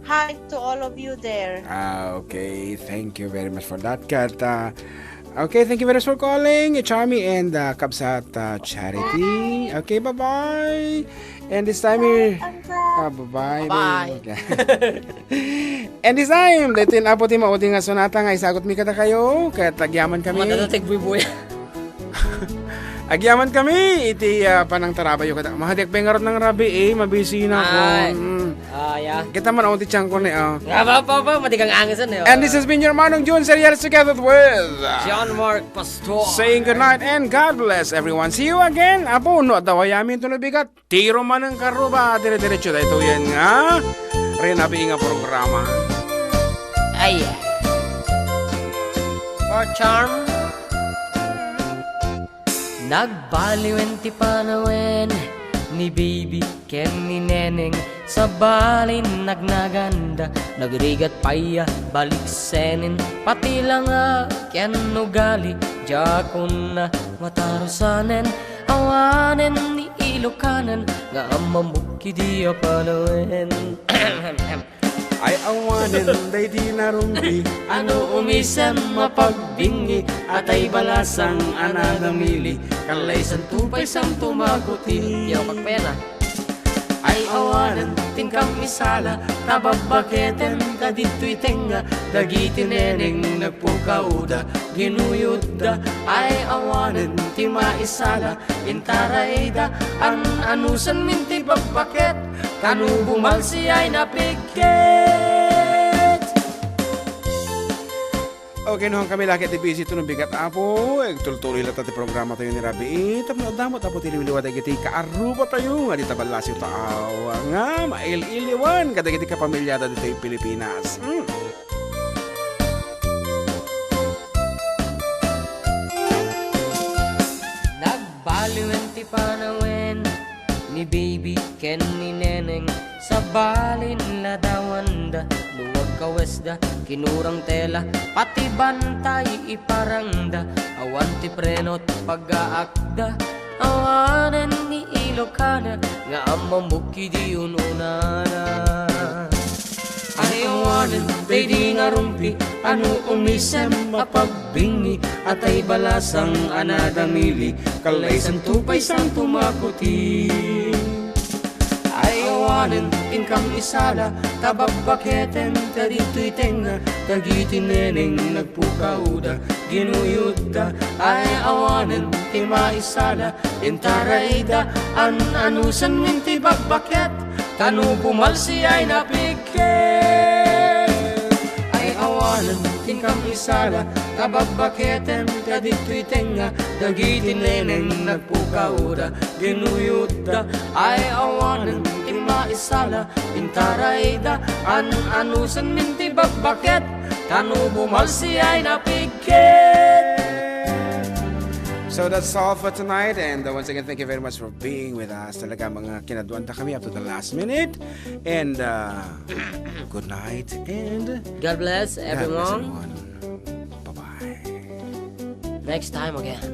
hi to all of you there. Ah, okay. Thank you very much for that, Kat. Ah, okay, thank you very much for calling, Charmy and, ah, Kabsat, ah, Charity. Okay, bye-bye. And this time, eh, Bye, Uncle. Ah, bye-bye. Bye-bye. And this time, daytoy Apo ti maudi nga sonata nga isagutmi kadakayo, ket agyaman kami. Madala ti agbuybuyag. Agyaman kami iti, ah, panangtarabayo kada. Mahadek pay ngarud nang rabii, eh, mabisi na ako. Ay. Mm. Ah, yeah. Kita man, oh, ti tiyan ko ni, oh. Nga ba, pa, pa, madi kang angisan, eh, oh. And this has been your Manong Jun Serial together with, ah, John Mark Pastor. Saying good night and God bless everyone. See you again. Apo, no, adda wayami ito nabigat. Tiro manen karuba, dire-diretso daytoyen nga rinabii nga programa. Ay. Oh, charm. Nagbaliwen ti panawen ni Baby ken ni Neneng, sabalin nagnaganda, nagrigat pay a baliksenen, pati langa ken ugali, diak unna matarusanen. Awanen ni Ilokanen nga ammamok idi a panawen. Ay awanen daydi narumpi, ano umisem a pagbingi, atay balasang a nadamili, kallaysanto pay santo makuti. Yo, pagpena. Ay awanen ti inkam isala, ta babbaketen ta ditoy tengnga, dagiti neneng nagpukawda, ginuyodda. Ay awanen ti maisala, intarayda, an-anusanmin ti babbaket, ta no bumalsi ay napigket. Okay, no, kami laki ti busy to no bigat, Apo. Eh, tultuloy latta ti programa tayo ni Rabi. Eh, tapno adda met, Apo, ti liwliwa dagiti kaarruba tayo nga di taballasiw taaw nga mail-iliwan kadagiti kapamilyada ditoy Pilipinas. Mm. Nagbaliwen ti panawen ni Baby ken ni Neneng, sabalin ladawanda no agkawesda, kinurang tela, pati bantay iparangda, awan ti preno ti pagaakda, awanen ni Ilokana nga ammamok idi ununana. Ay awanen daydi nga rumpi, ano umisem a pagbingi, atay balasang a nadamili, kallaysanto pay santo makuti. Ay awanen ti inkam isala, ta babbaketen ta ditoy tengnga, dagiti neneng nagpukawda, ginuyodda. Ay awanen ti maisala, intarayda, an-anusanmin ti babbaket, ta no bumalsi ay napigket. Ay awanen ti inkam isala, ta babbaketen ta ditoy tengnga, dagiti neneng nagpukawda, ginuyodda. Ay awanen ti maisala, intarayda, an-anusanmin ti babbaket, ta no bumalsi ay napigket. So that's all for tonight, and, uh, once again, thank you very much for being with us. Talaga, mga kinaduan ta kami up to the last minute. And, uh, good night and God bless God bless everyone. everyone. Bye-bye. Next time again.